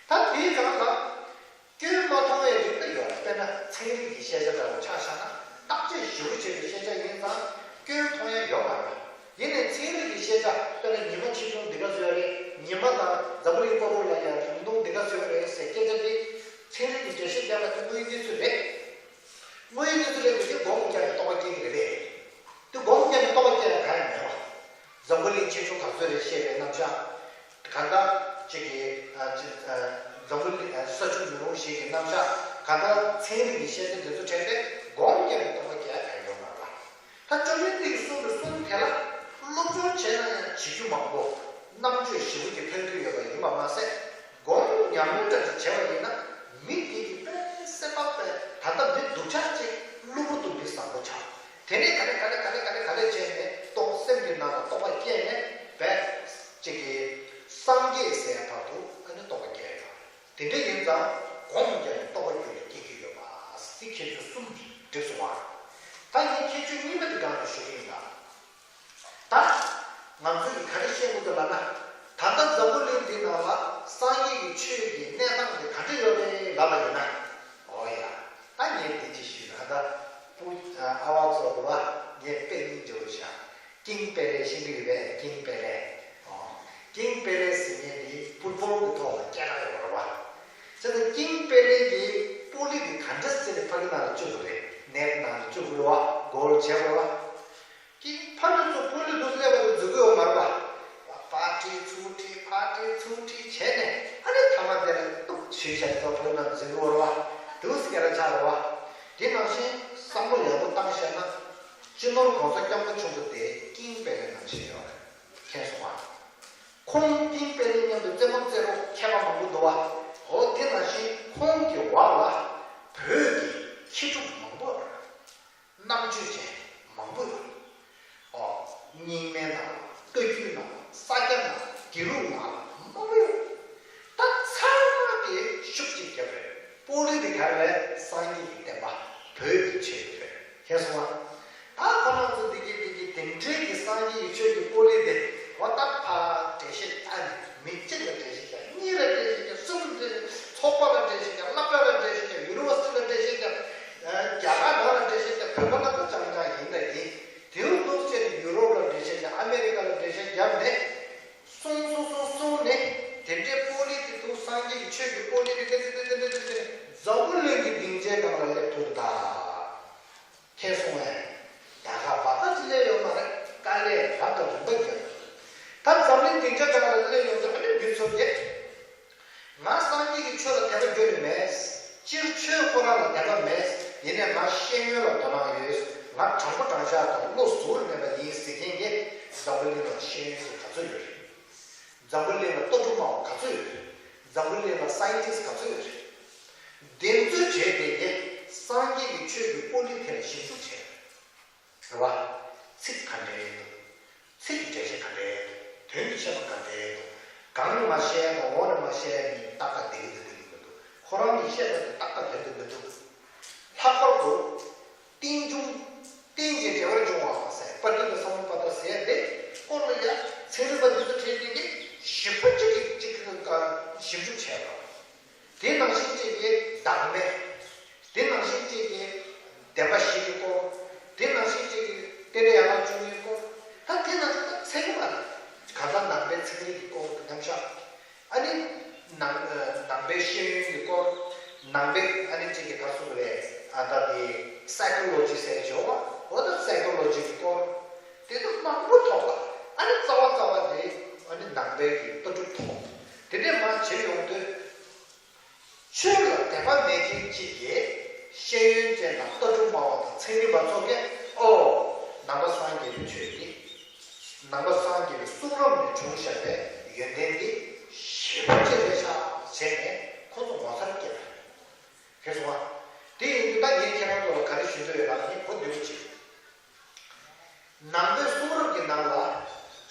ད་དེའི་སྒང་ལ། སྐྱོན་མ་མཐོང་བའི་རིགས་ད་ཡོད་རེད། དཔེར་ན་ཚན་རིག་གི་ཤེས་བྱ་འདྲ་བོ་ཆ་བཞག་ན་བརྟག་དཔྱད་ཞིབ་པོ་བྱས་པའི་ཤེས་བྱ་ཡིན་ཙང་སྐྱོན་མཐོང་ཡ་ཡོད་མ་རེད། ཡིན་ནའི་ཚན་རིག་གི་ཤེས་བྱ་དཔེར་ན་ཉི་མ་ཆེ་ཆུང་འདི་ག་ཚོད་ཡོད་རེད། ཉི་མ་དང་འཛམ་བུ་གླིང་བར་དུ་ལ་ཡ་རིང་ཐུང་འདི་ག་ཚོད་ཡོད་རེད་ཟེར་སྐད་ཆ་དེ་ཚན་རིག་གི་འགྲེལ་བཤད་བརྒྱབ་པ་དེ་དངོས་ཡོད་གནས་ཚུལ་རེད། དངོས་ཡོད་གནས་ཚུལ་རེད་འདུག་དེ་སྒོམ་རྒྱག་ནས་རྟོགས་པ་སྐྱེ་གི་རེད་པས། དེ་སྒོམ་རྒྱག་ནས་རྟོགས་པ་སྐྱེ་ཡ་གང་ཡང་མེད་པ། འཛམ་བུ་གླིང་ཆེ་ཆུང་ག་ཚོད་རེད་བཤད་པའི་རྣམ་གཞག་ག་ད་ཅིག་གི་ཨ་ཅིག་ཨ་འཛམ་བུ་གླིང་ཨ་ས་ཆུ་མེ་རླུང་ཞིག་གི་རྣམ་གཞག་ག་ད་ཚན་རིག་གི་ཤེས་བྱ་འདི་ཚོ་དྲན་ཏེ་སྒོམ་རྒྱག་ནས་རྟོགས་པ་སྐྱེ་ཡ་གང་ཡང་ཡོད་མ་རེད་པ། ད་བཅོམ་ལྡན་འདས་ཀྱིས་གསུངས་པའི་གསུང་དེ་ལ་སློབ་སྦྱོང་བྱས་ན་ཡང་བྱེད་རྒྱུ་མང་པོ་རྣམ་དཔྱོད་ཞིབ་པོ་ཅིག་ཐོན་གྱི་ཡོད་པ་ཡིན་པ་མ་ཟད། སྒོམ་ཉམས་ལེན་འདྲ་ཅིག་བྱས་པ་ཡིན་ན་མི་དེ་གི་དཔེ་སེམས་པ་དཔེ་ད་ལྟ་མི་སྡུག་ཅག་ཅིག་གློ་བུར་དུ་མི་བཟང་པོ་ཆགས། དེ་ནས་ག་ལེ་ག་ལེ་ག་ལེ་ག་ལེ་ག་ལེ་བྱས་ནས་རྟོགས་སེམས་ཀྱི་ནང་ལ་རྟོགས་པ་སྐྱེས་ནས་དཔེ་ཅིག་གི་སངས་རྒྱས་ཟེར་བར་དུ་ཨ་ནི་རྟོགས་པ་སྐྱེས་ཡོད། དེ་འདྲ་ཡིན་ཙང་སྒོམ་རྒྱག་ནས་རྟོགས་པ་རྒྱུད་ལ་སྐྱེ་གི་ཡོད་པ་ཟེར་ཁྱད་ཆོས་གསུམ་འགྲིག་སོང་བ། ད་ངས་ཁྱད་ཆོས་གཉིས་པ་དེ་སྒང་ལ་ཞུ་གི་ཡིན་ལ། ད་ང་ཚོས་ཀྱིས་ག་རེ་བཤད་དགོས་འདུག་ལབ་ན། ད་ལྟ་འཛམ་བུ་གླིང་འདི་ནང་ལ་སངས་རྒྱས་ཀྱི་ཆོས་ཀྱི་གནས་སྟངས་དེ་ག་འདྲ་ཡོད་རེད་ལབ་པ་ཡིན་ན། འོ་ཡ། ད་ངས་འདི་ཅིག་ཞུས་ན་ད་སྤུ་ཨ་ཨ་བ་ཚོ་རུ་བ་ངས་དཔེ་སྙིང་རྗེ་པོ་བཞག་ཀིང་པེ་ལེ་ཤེས་ཀྱི་ཡོད་པས། ཀིང་པེ་ལེ། ཨོ། ཀིང་པེ་ལེ་ཟེར་མཁན་དེ་ཕུཊ་བོལ་གྱི་ཐོག་ལ་སྐད་གྲགས་ཡོད་པ་རེད་བ། བྱས་ཙང་ཀིང་པེ་ལེ་གི་པོ་ལི་དེ་ག་འདྲ་བརྩིས་ནས་ཕ་གི་ནང་ལ་བཅུག་དགོས་རེད། ནེཊ་ནང་ལ་བཅུག་དགོས་རེད་བ། གོལ་བྱས་པ་རེད་བ། ཀིང་ཕ་གི་ཚོ་པོ་ལི་དུ་སླེབས་པ་དེ་འཛུལ་གི་ཡོད་མ་རེད་བ། ཕར་ཁྲིད་ཚུར་ཁྲིད་ཕར་ཁྲིད་ཚུར་ཁྲིད་བྱས་ནས་ཨ་ནི་མཐའ་མ་དེ་ལ་ཏུག་ཞུས་བྱས་ནས་ཚོ་ཕ་གི་ནང་འཛུལ་གི་ཡོད་རེད་བ། དུ་སི་སྐད་གྲགས་ཆགས་རེད་བ། དེ་ནང་བཞིན་བསམ་བློ་ཡག་པོ་བཏང་བཤད་ན། སྤྱི་ནོར་གོང་ས་སྐྱབས་མགོན་ཆེན་པོ་དེ་ཀིང་པེ་ལེ་ནང་བཞིན་ཡོད་རེད། མཁྱེན་སོང་ང་། ཁོང་ཀིང་པེ་ལེ་མཉམ་དུ་རྩེད་མོ་རྩེ་རོགས་མཁས་པ་མང་པོ་འདུག་བ། འོ་དེ་ནང་བཞིན་ཁོང་གི་འོག་ལ་བོད་ཀྱི་མཁས་གྲུབ་མང་པོ་ཡོད་རེད། རྣམ་དཔྱོད་ཅན་མང་པོ་ཡོད་རེད། ཨོ། རྙིང་མའི་ནང་ལ་བཀའ་བརྒྱུད་ནང་ལ་ས་སྐྱ་ནང་ལ་དགེ་ལུགས་ནང་ལ་མང་པོ་ཡོད་རེད། ད་ཚང་མ་དེ་ཤུགས་གཅིག་བརྒྱབ་རེད། པོ་ལི་དེ་ག་རེ་རེད། སངས་རྒྱས་ཀྱི་བསྟན་པ་བོད་ཀྱི་ཆོས་རེད། མཁྱེན་སོང་ང་། ད་ཁོ་རང་ཚོ་འདི་གི་འདི་གི་དེ་འདྲའི་གི་སངས་རྒྱས་ཀྱི་ཆོས་ཀྱི་པོ་ལི་དེ་འོ་ད་ཕར་འགྲེལ་བཤད་ཨ་ནི་མི་གཅིག་ལ་འགྲེལ་བཤད་རྒྱག་གཉིས་ལ་འགྲེལ་བཤད་རྒྱག་གསུམ་འགྲེལ་ཚོགས་པ་ལ་འགྲེལ་བཤད་རྒྱག་སློབ་གྲྭ་ལ་འགྲེལ་བཤད་རྒྱག་ཡུ་ནི་ཝར་སི་ཊི་ལ་འགྲེལ་བཤད་རྒྱག་རྒྱ་གར་ནང་ལ་འགྲེལ་བཤད་རྒྱག་བོད་པ་ལ་ད་རྐྱང་རྐྱང་ཡིན་ད་ཡིན། དེའུ་འདུག་ཟེར་ནས་ཡུ་རོབ་ལ་འགྲེལ་བཤད་རྒྱག་ཨ་མེ་རི་ཀ་ལ་འགྲེལ་བཤད་རྒྱབ་ནས། སོང་སོང་སོང་སོང་ནས་དེ་འདྲའི་པོ་ལི་དེ་འདུག་སངས་རྒྱས་ཀྱི་ཆོས་ཀྱི་པོ་ལི་དེ་དེ་དེ་འཛམ་བུ་གླིང་གི་སྡིངས་ཆའི་སྒང་ལ་སླེབས་ཐུབ་ད། མཁྱེན་སོང་ངས། ད་ག་བ་ད་ཅི་ལས་ཡོད་མ་རེད། དཀའ་ལས་རབ་དང་རིམ་པ་བརྒྱབ། ད་འཛམ་གླིང་སྡིངས་ཆ་སྒང་ལ་སླེབས་ཡོང་དུས་ཨ་ནི་མི་ཚོ་གིས། ང་སངས་རྒྱས་ཀྱི་ཆོས་ལ་དད་པ་ཁྱོན་ནས་མེད། སྤྱིར་ཆོས་ཁོ་རང་ལ་དད་པ་མེད། ཡིན་ནའི་ང་ཤེས་ཡོན་ལ་དོ་སྣང་ཡོད། ང་དྲང་པོ་དྲང་བཞག་དང་བློ་གཟུ་བོར་གནས་པ་ཡིན་ཟེར་མཁན་གྱི་འཛམ་བུ་གླིང་ལ་ཤེས་ཡོན་ཅན་ག་ཚོད་ཡོད་རེད། འཛམ་བུ་གླིང་ལ་ལྟ་གྲུབ་སྨྲ་བ་ག་ཚོད་ཡོད་རེད། འཛམ་བུ་གླིང་ལ་སའེན་ཊིསི་ག་ཚོད་ཡོད་རེད། འདི་ཚོས་བྱས་ཏེ་ངས་སངས་རྒྱས་ཀྱི་ཆོས་ཀྱི་པོ་ལི་དེ་ལ་ཞིབ་འཇུག་བྱས། རེད་བ། ཚིག་ག་འདྲས་འདུག་ཚིག་གི་འགྲེལ་བཤད་ག་འདྲས་འདུག་དོན་གྱི་ཁྱད་པར་ག་འདྲས་འདུག་གང་ནས་མར་བཤད་དང་འོག་ནས་མར་བཤད་ནི་ཏག་ཏག་བསྡད་ཀྱི་འདུག་བསྡད་ཀྱི་མི་འདུག་ཁོ་རང་གིས་བཤད་པ་དེ་ཏག་ཏག་བསྡད་ཀྱི་མི་འདུག་ལྷག་པར་དུ། རྟེན་འབྱུང་། རྟེན་ཅིང་འབྲེལ་བར་འབྱུང་བ་ཟེར་པ་ཏི་ལ་སམ་བྷོ་ཊ་ཟེར་དེ་སྐོར་ལ་ཡང་ཚན་རིག་པ་འདི་ཚོ་གྲས་འདི་གིས་ཞིབ་པོ་གཅིག་གིས་གཅིག་གིས་ཞིབ་འཇུག་བྱས་པ། དེ་ནང་བཞིན་གཅིག་གིས་བདག་མེད། དེ་ནང་བཞིན་གཅིག་གིས་བདེན་པ་བཞི་གི་སྐོར། དེ་ནང་བཞིན་གཅིག་གིས་རྟེན་འབྲེལ་ཡན་ལག་བཅུ་གཉིས་སྐོར། ད་དེ་ནང་བཞིན་ད་ཚན་རིག་པ་གང་ལྟར་ནང་པའི་ཚན་རིག་གི་སྐོར་དུ་མཉམ་བཞག་ཨ་ནི། ནང་ནང་པའི་ཤེས་ཡོན་གྱི་སྐོར། ནང་པའི་ཨ་ནི་གཅིག་གི་ག་རེ་ཟེར་དགོས་རེད། ཨ་ད་དེ་སའི་ཀོ་ལོ་ཇི་ཟེར་བྱས་པ། འོ་ད་སའི་ཀོ་ལོ་ཇི་གི་སྐོར། དེ་ཚོ་མང་པོ་ཐོག་ལ་ཨ་ནི་རྩ་བ་རྩ་བ་དེ་ཨ་ནི་ནང་པའི་གི་ལྟ་གྲུབ་ཐོག་དེ་འདྲས་མར་བྱེད་ཡོང་དུས། ཆོས་ལ་དད་པ་མེད་མཁན་གཅིག་གིས་ཤེས་ཡོན་ཅན་དང་ལྟ་གྲུབ་སྨྲ་བ་དང་ཚན་རིག་པ་ཚོ་གིས་ཨོ། ནང་པ་སངས་རྒྱས་པའི་ཆོས་འདི། ནང་པ་སངས་རྒྱས་པའི་གསུང་རབ་ནས་བྱུང་བཞག་པའི་ཡོན་ཏན་འདི་ཞེ་པོ་ཅིག་རེད་ཤག་བྱས་ནས་ཁོ་ཚོ་ངོ་མཚར་སྐྱེས་པ་རེད། ཤེས་སོང་ང་། དེ་ཡིན་དུས་ད་ངས་ཁྱེད་རང་ཚོ་ལ་ག་རེ་ཞུ་འདོད་ཡོད་ལབ་ན་ངས་གོ་བདེ་པོ་བྱེད། ནང་པའི་གསུང་རབ་ཀྱི་ནང་ལ་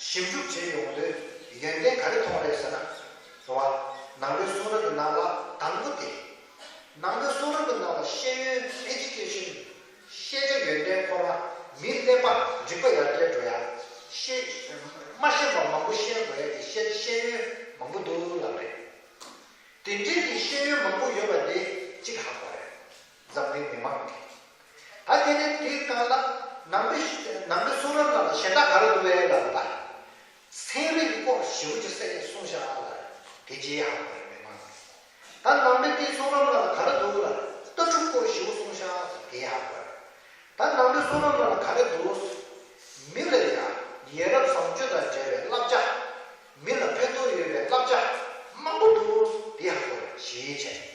ཞིབ་འཇུག་བྱེད་ཡོང་དུས་ཡོན་ཏན་ག་རེ་མཐོང་རེད་ཟེར་ན། རེད་བ། ནང་པའི་གསུང་རབ་ཀྱི་ནང་ལ་དང་པོ་དེ། ནང་པའི་གསུང་རབ་ཀྱི་ནང་ལ་ཤེས་ཡོན་ཨེ་ཌུ་ཀེ་ཤན། ཤེས་བྱ་ཡོན་ཏན་ཁོ་རང་མི་ཀླད་པ་འཇིག་པ་ཡར་རྒྱས་འགྲོ་ཡ། ཤེས། མ་ཤེས་པ་མང་པོ་ཤེས་དགོས་ཡ་གི་ཤེས་ཤེས་ཡོན་མང་པོ་འདུག་ལབ་རེད། དེ་འདྲའི་གི་ཤེས་ཡོན་མང་པོ་ཡོད་པ་དེ་གཅིག་ཧ་གོ་རེད། འཛམ་གླིང་མི་མང་གི། ད་དེ་ནས་དེའི་སྒང་ལ་ནང་པའི་ནང་པའི་གསུང་རབ་ནང་ལ་གཞན་དག་ག་རེ་འདུག་བས་ལབ་པ། ཚན་རིག་གི་སྐོར་ཞེ་པོ་ཅིག་གསལ་ཡས་གསུངས་ཤག་ལ། དེ་ཅི་ཧ་གོ་རེད་མི་མང་གི། ད་ནང་པའི་དེའི་གསུང་རབ་ནང་ལ་ག་རེ་འདུག་ལ། ལྟ་གྲུབ་སྐོར་ཞེ་པོ་གསུངས་ཤག་དེ་ཧ་གོ་རེད། ད་ནང་པའི་གསུང་རབ་ནང་ལ་ག་རེ་འདུག་མི་ལ་ཡང་ཡ་རབས་བཟང་སྤྱོད་དང་འབྲེལ་བའི་བསླབ་བྱ། མི་ལ་ཕན་ཐོགས་ཡོད་པའི་བསླབ་བྱ་མང་པོ་འདུག་དེ་ཧ་གོ་རེད་ཞེས་བྱས།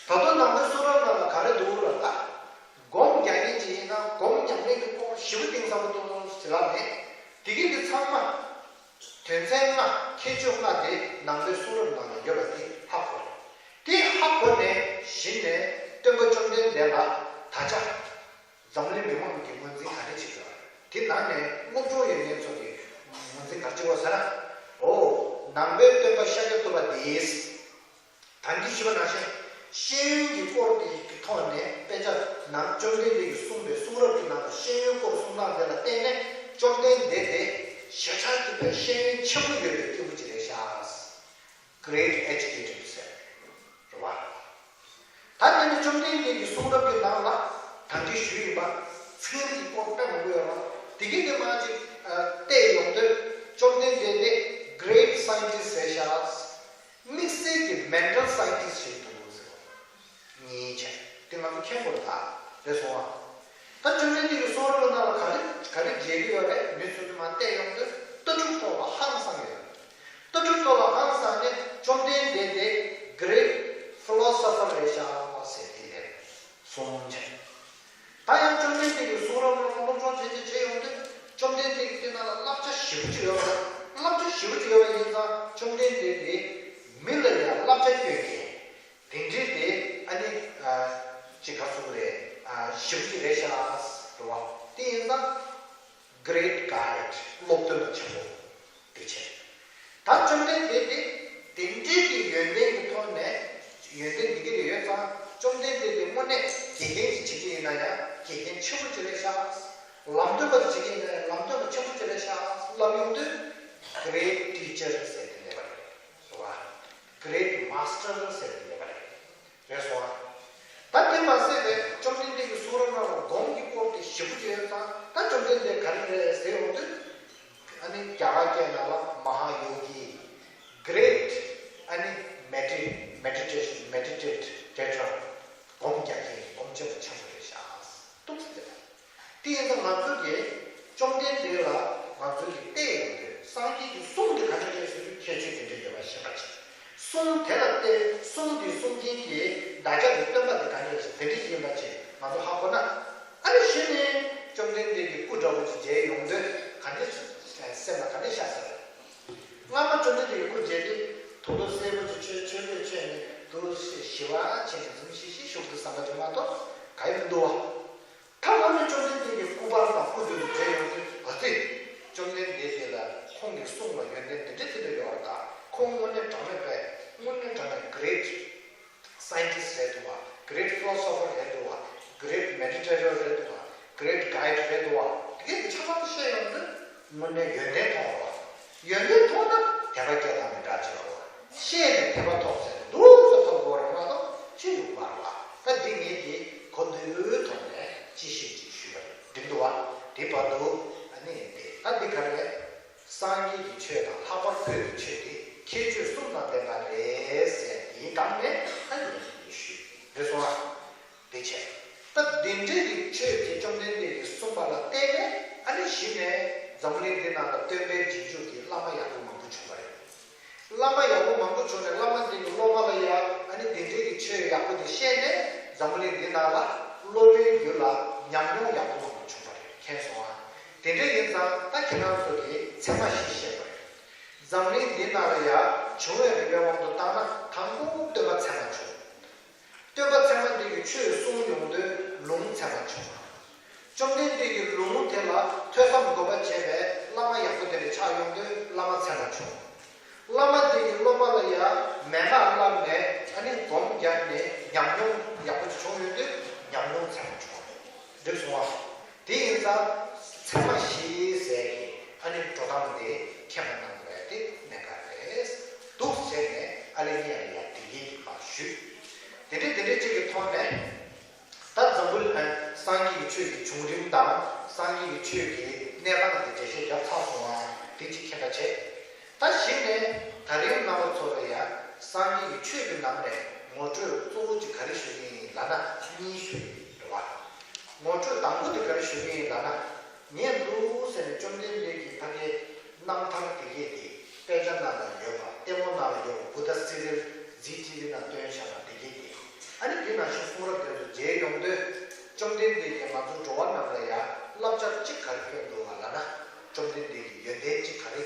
ད་དུང་ནང་པའི་གསུང་རབ་ནང་ལ་ག་རེ་འདུག་ལ་ལྟ། སྒོམ་རྒྱག་མཁན་ཅིག་ཡིན་ན་སྒོམ་ཉམས་ལེན་གྱི་སྐོར་ཞེ་པོ་གཏིང་ཟབ་པོ་འདུག་ཟེར་ལབ་ནས། དེ་གི་དེ་ཚང་མ། དོན་ཚན་ལྔ་ཁྱད་ཆོས་ལྔ་དེ་ནང་པའི་གསུང་རབ་ནང་ལ་ཡོད་པ་དེ་ཧ་གོ་རེད། དེ་ཧ་གོ་ནས་གཞི་ནས་སྟོན་པ་བཅོམ་ལྡན་འདས་ལ་ད་ཆ། འཛམ་གླིང་མི་མང་གི་ངོས་འཛིན་ག་འདྲ་བྱེད་དགོས། དེ་ནང་ནས་སློབ་སྦྱོང་ཡོད་མཁན་ཚོ་གི་ངོས་འཛིན་ག་འདྲ་བྱེད་དགོས་ཟེར་ན། འོ། ནང་པའི་སྟོན་པ་ཤཱཀྱ་ཐུབ་པ་དེས། ད་གིན་ཞུས་པ་ནང་བཞིན་ཤེས་ཡོན་གྱི་སྐོར་དེ་གི་ཐོག་ནས་དཔེ་ཆ་ནང་བཅོམ་ལྡན་འདས་ཀྱིས་གསུངས་པའི་གསུང་རབ་ཀྱི་ནང་ལ་ཤེས་ཡོན་སྐོར་གསུང་སྟངས་དེ་ལ་བརྟེན་ནས་བཅོམ་ལྡན་འདས་དེ་ཞེ་དྲག་གི་པའི་ཤེས་ཡོན་ཆེན་པོ་ཡོད་པའི་སྐྱེས་བུ་ཅིག་རེད་ཤག Great educated ཟེར། རེད་བ། ད་དེ་ནི་བཅོམ་ལྡན་འདས་ཀྱི་གསུང་རབ་ཀྱི་ནང་ལ་ད་གིན་ཞུས་ཡིན་པ། ཚན་རིག་གི་སྐོར་དཔེ་མང་པོ་ཡོད་རེད། དེ་གི་དེ་མ་ཅིག་བལྟས་ཡོང་དུས་བཅོམ་ལྡན་འདས་དེ་great scientist ཟེར་ཤག་དམིགས་བསལ་གྱི་mental scientist ཞིག་འདུག་ཟེར་བ། ཉིན་བྱས་དེ་ང་ཚོ་མཁྱེན་དགོས་རེད་ད། རེད་སོང་ཨ། ད་བཅོམ་ལྡན་འདས་ཀྱི་གསུང་རབ་ནང་ལ་ག་རེ་ག་རེ་མཇལ་གྱི་ཡོད་རེད། མི་ཚོས་མ་བལྟས་ཡོང་དུས་ལྟ་གྲུབ་ཐོག་ལ་ཧང་སངས་ཡོད། ལྟ་གྲུབ་ཐོག་ལ་ཧང་སངས་ནས་བཅོམ་ལྡན་འདས་དེ་great philosopher རེད་ཤག་ཟེར་དེ་ལས་གསུངས་བྱས། ད་ཡང་བཅོམ་ལྡན་འདས་ཀྱི་གསུང་རབ་ནང་སློབ་སྦྱོང་བྱས་བྱས་བྱས་ཡོང་དུས་བཅོམ་ལྡན་འདས་ཀྱི་དེ་ནང་ལ་བསླབ་བྱ་ཞེ་པོ་ཅིག་ཡོད་པ་རེད། བསླབ་བྱ་ཞེ་པོ་ཅིག་ཡོད་པ་ཡིན་ཙང་བཅོམ་ལྡན་འདས་དེ་མི་ལ་ཡང་བསླབ་བྱ་སྟོན་མཁན། དེ་འདྲའི་དེ་ཨ་ནི་ཅིག་ག་ཚོད་རེད། ཞིབ་ཅིག་རེད་ཤག་རེད་བ། དེ་ཡིན་ཙང་great guide སློབ་སྟོན་པ་ཆེན་པོ་དེ་བྱས། ད་བཅོམ་ལྡན་འདས་དེ་དེ་འདྲའི་གི་ཡོན་ཏན་གྱི་ཐོག་ནས་ཡོན་ཏན་འདི་གི་ཡོད་ཙང་བཅོམ་ལྡན་འདས་དེ་དངོས་གནས་དགེ་རྒན་ཅིག་བྱེད་ཀྱི་ཡིན་ན་ཡང་དགེ་རྒན་ཆེན་པོ་ཅིག་རེད་ཤག་ལམ་སྟོན་པ་ཅིག་བྱེད་ཀྱི་ཡིན་ན་ཡང་ལམ་སྟོན་པ་ཆེན་པོ་ཅིག་རེད་ཤག་ལབ་ཡོང་དུས་great teacher ཟེར་དེ་ལབ་པ་རེད། རེད་བ། great master ཟེར་དེ་ལབ་པ་རེད། རེད་སོང་ཨ། ད་དེ་མ་ཟད་པའི་བཅོམ་ལྡན་འདས་ཀྱི་གསུང་རབ་ནང་ལ་སྒོམ་གྱི་སྐོར་དེ་ཞིབ་པོ་བྱས་ཙང་ད་བཅོམ་ལྡན་འདས་ག་རེ་རེད་ཟེར་ཡོང་དུས། ཨ་ནི་རྒྱ་གར་སྐད་ནང་ལ་Mahayogi, great ཨ་ནི་medi- meditation meditator སྒོམ་རྒྱག་མཁན་སྒོམ་ཆེན་པོ་ཆེན་པོ་རེད་ཤག་ཏོག་ཙམ་དེ་ལ། དེ་ཡིན་ཙང་ང་ཚོ་གིས་བཅོམ་ལྡན་འདས་ལ་ང་ཚོ་གིས་བལྟས་ཡོང་དུས་སངས་རྒྱས་ཀྱི་གསུང་དེ་ག་འདྲ་རེད་ཟེར་དུས་ཁྱད་ཆོས་དེ་འདྲ་ཡོད་པ་ཤེས་པ་བྱེད། གསུང་དེ་ལ་བལྟས་གསུང་དེ་གསུང་མཁན་གྱི་བདག་ཅག་གི་སྟོན་པ་དེ་ག་འདྲ་རེད་ཟེར་དེ་འདྲ་ཡིན་པ་བྱེད་ང་ཚོ་ཧ་གོ་ན། ཨ་ནི་གཞི་ནས་བཅོམ་ལྡན་འདས་ཀྱི་སྐུ་འདྲ་བོ་ཅིག་མཇལ་ཡོང་དུས་ག་འདྲ་སེམས་ལ་ག་འདྲ་ཤར་ས་རེད། སྔ་མ་བཅོམ་ལྡན་འདས་ཀྱི་སྐུ་མཇལ་དུས་དུག་ལོག་སེར་པོ་ཅིག་མཆོད་མཆོད་འབུལ་མཆོད་ནས་དུག་ལོག་ཞི་བ་བྱས་ནས་འཛུམ་ཤིག་ཤིག་བཞུགས་འདུག་བསམ་པ་ཅིག་མ་གཏོགས་ག་ཡོད་མི་འདུག་བ། ད་ང་ཚོས་བཅོམ་ལྡན་འདས་ཀྱི་སྐུ་པར་དང་སྐུ་མདུན་དུ་མཇལ་ཡོང་དུས་ཨ་ཙི། བཅོམ་ལྡན་འདས་དེ་ལ་ཁོང་གི་གསུང་ལ་ཡོན་ཏན་དེ་འདྲ་དེ་འདྲ་ཡོད་པ་དང་ཁོང་དངོས་གནས་དྲང་གནས་པས་དངོས་གནས་དྲང་གནས་great scientist རེད་འདུག་བ། great philosopher རེད་འདུག་བ། great meditator རེད་འདུག་བ། great guide རེད་འདུག་བ། དེ་གས་ཆ་ཚང་བཤད་ཡོང་དུས་དངོས་གནས་ཡོན་ཏན་མཐོང་བ། ཡོན་ཏན་མཐོང་ན་དད་པ་སྐྱེ་སྟངས་མི་འདྲ་ཅིག་ཡོད་རེད་བ། ཤེས་ནས་དད་པ་ཐོབ་ཟེར་ནས་འདུག་ཚོད་ཐོབ་དགོས་རེད་མ་གཏོགས་ཅི་ཡོང་མ་རེད་བ། ད་འདི་ངེད་ཀྱིས་གོ་བདེ་བོའི་ཐོག་ནས་ཅི་ཤེས་ཅིག་ཞུས་པ་རེད་འགྲིག་འདུག་བ། དེ་བར་དུ་ཨ་ནི་དེ་ད་འདི་ག་རེ་རེད། སངས་རྒྱས་ཀྱི་ཆོས་དང་ལྷག་པར་བོད་ཀྱི་ཆོས་དེ་ཁྱད་ཆོས་གསུམ་དང་ལྡན་པ་རེད་ཟེར་དེའི་སྒང་ནས་ཨ་ནི་ངེད་ཀྱིས་ཞུས་རེད་སོང་ཨ། དེ་བྱས། ད་དེ་འདྲའི་གི་ཆོས་དེ་བཅོམ་ལྡན་འདས་ཀྱིས་གསུངས་པ་ལ་བརྟེན་ནས་ཨ་ནི་གཞི་ནས་འཛམ་གླིང་འདི་ནང་ལ་སྟོན་པའི་རྗེས་འཇུག་གི་བླ་མ་ཡག་པོ་མང་པོ་བྱུང་བ་རེད། བླ་མ་ཡག་པོ་མང་པོ་བྱུང་ནས་བླ་མ་དེ་གི་སློབ་མ་ལ་ཡང་ཨ་ནི་དེ་འདྲའི་གི་ཆོས་ཡག་པོ་དེ་བཤད་ནས་འཛམ་གླིང་འདི་ནང་ལ་སློབ་མའི་རྒྱུད་ལ་ཉམས་མྱོང་ཡག་པོ་མང་པོ་བྱུང་བ་རེད་མཁྱེན་སོང་ཨ། དེ་འདྲ་ཡིན་ཙང་ད་ཁྱེད་རང་ཚོ་གིས་ཚད་མ་བཞི་ཤེས་དགོས་རེད། འཛམ་གླིང་འདི་ནང་ལ་ཡང་བྱུང་བའི་རིམ་པའི་དབང་དུ་བཏང་ན་དང་པོ་སྟོན་པ་ཚད་མ་བྱུང་། སྟོན་པ་ཚད་མ་དེ་གིས་ཆོས་གསུངས་ཡོང་དུས་ལུང་ཚད་མར་བྱུང་བ། བཅོམ་ལྡན་འདས་ཀྱི་ལུང་དེ་ལ་ཐོས་བསམ་སྒོམ་པ་བྱས་པའི་བླ་མ་ཡག་པོ་དེ་འདྲ་ཆགས་ཡོང་དུས་བླ་མ་ཚད་མར་བྱུང་། བླ་མ་དེ་གི་སློབ་མ་ལ་ཡང་མན་ངག་བསླབས་ནས་ཨ་ནི་སྒོམ་རྒྱབ་ནས་ཉམས་མྱོང་ཡག་པོ་ཅིག་བྱུང་ཡོང་དུས་ཉམས་མྱོང་ཚད་མར་བྱུང་བ། འགྲིག་སོང་བ། དེ་ཡིན་ཙང་ཚད་མ་བཞི་ཟེར་གྱི་ཨ་ནི་འགྲོ་སྟངས་དེ་མཁྱེན་པ་གནང་དགོས་ཡ་དེ་གནད་འགག་རེད། འདུག་ཟེར་ནས་ཨ་ལེ་ཉེ་ཡ་ལ་ཡ་དེ་གའི་དེ་པར་ཞུས། དེ་འདྲའི་དེ་འདྲའི་གཅིག་གི་ཐོག་ནས་ད་འཛམ་བུ་གླིང་སངས་རྒྱས་ཀྱི་ཆོས་ཀྱི་བྱུང་རིམ་དང་སངས་རྒྱས་ཀྱི་ཆོས་ཀྱི་གནས་སྟངས་དེ་འགྲེལ་བཤད་བརྒྱབ་ཚར་སོང་བ་དེ་གཅིག་མཁྱེན་པ་བྱས། ད་གཞི་ནས་ད་རིང་རྣམ་པ་ཚོ་ལ་ཡང་སངས་རྒྱས་ཀྱི་ཆོས་ཀྱི་ནང་ནས་ངོ་སྤྲོད་གཙོ་བོ་གཅིག་ག་རེ་ཞུ་གི་ཡིན་ལབ་ན་གཉིས་ཞུ་གི་ཡིན་རེད་བ། ངོ་སྤྲོད་དང་པོ་དེ་ག་རེ་ཞུ་གི་ཡིན་ལབ་ན། ངས་འདུག་ཟེར་ནས་བཅོམ་ལྡན་འདས་ཀྱི་ཕ་གིའི་རྣམ་ཐར་དེ་གས་དེ་དཔེ་ཆ་ནང་ལ་ཡོད་པ་ལྟད་མོ་ནང་ལ་ཡོད་པ་བུདྡྷ་སི་རི་ཡལ་ཛི་ཊི་ཝི་ནང་བཏོན་བཞག་པ་དེ་གས་དེ་ཨ་ནི་དེ་ནང་བཞིན་གསུང་རབ་དེ་ཚོ་མཇལ་ཡོང་དུས་བཅོམ་ལྡན་འདས་ཀྱིས་ང་ཚོ་འགྲོ་བ་རྣམས་ལ་ཡང་བསླབ་བྱ་གཅིག་ག་རེ་སྟོན་འདུག་ལབ་ན། བཅོམ་ལྡན་འདས་ཀྱིས་ཡོན་ཏན་གཅིག་ག་རེ་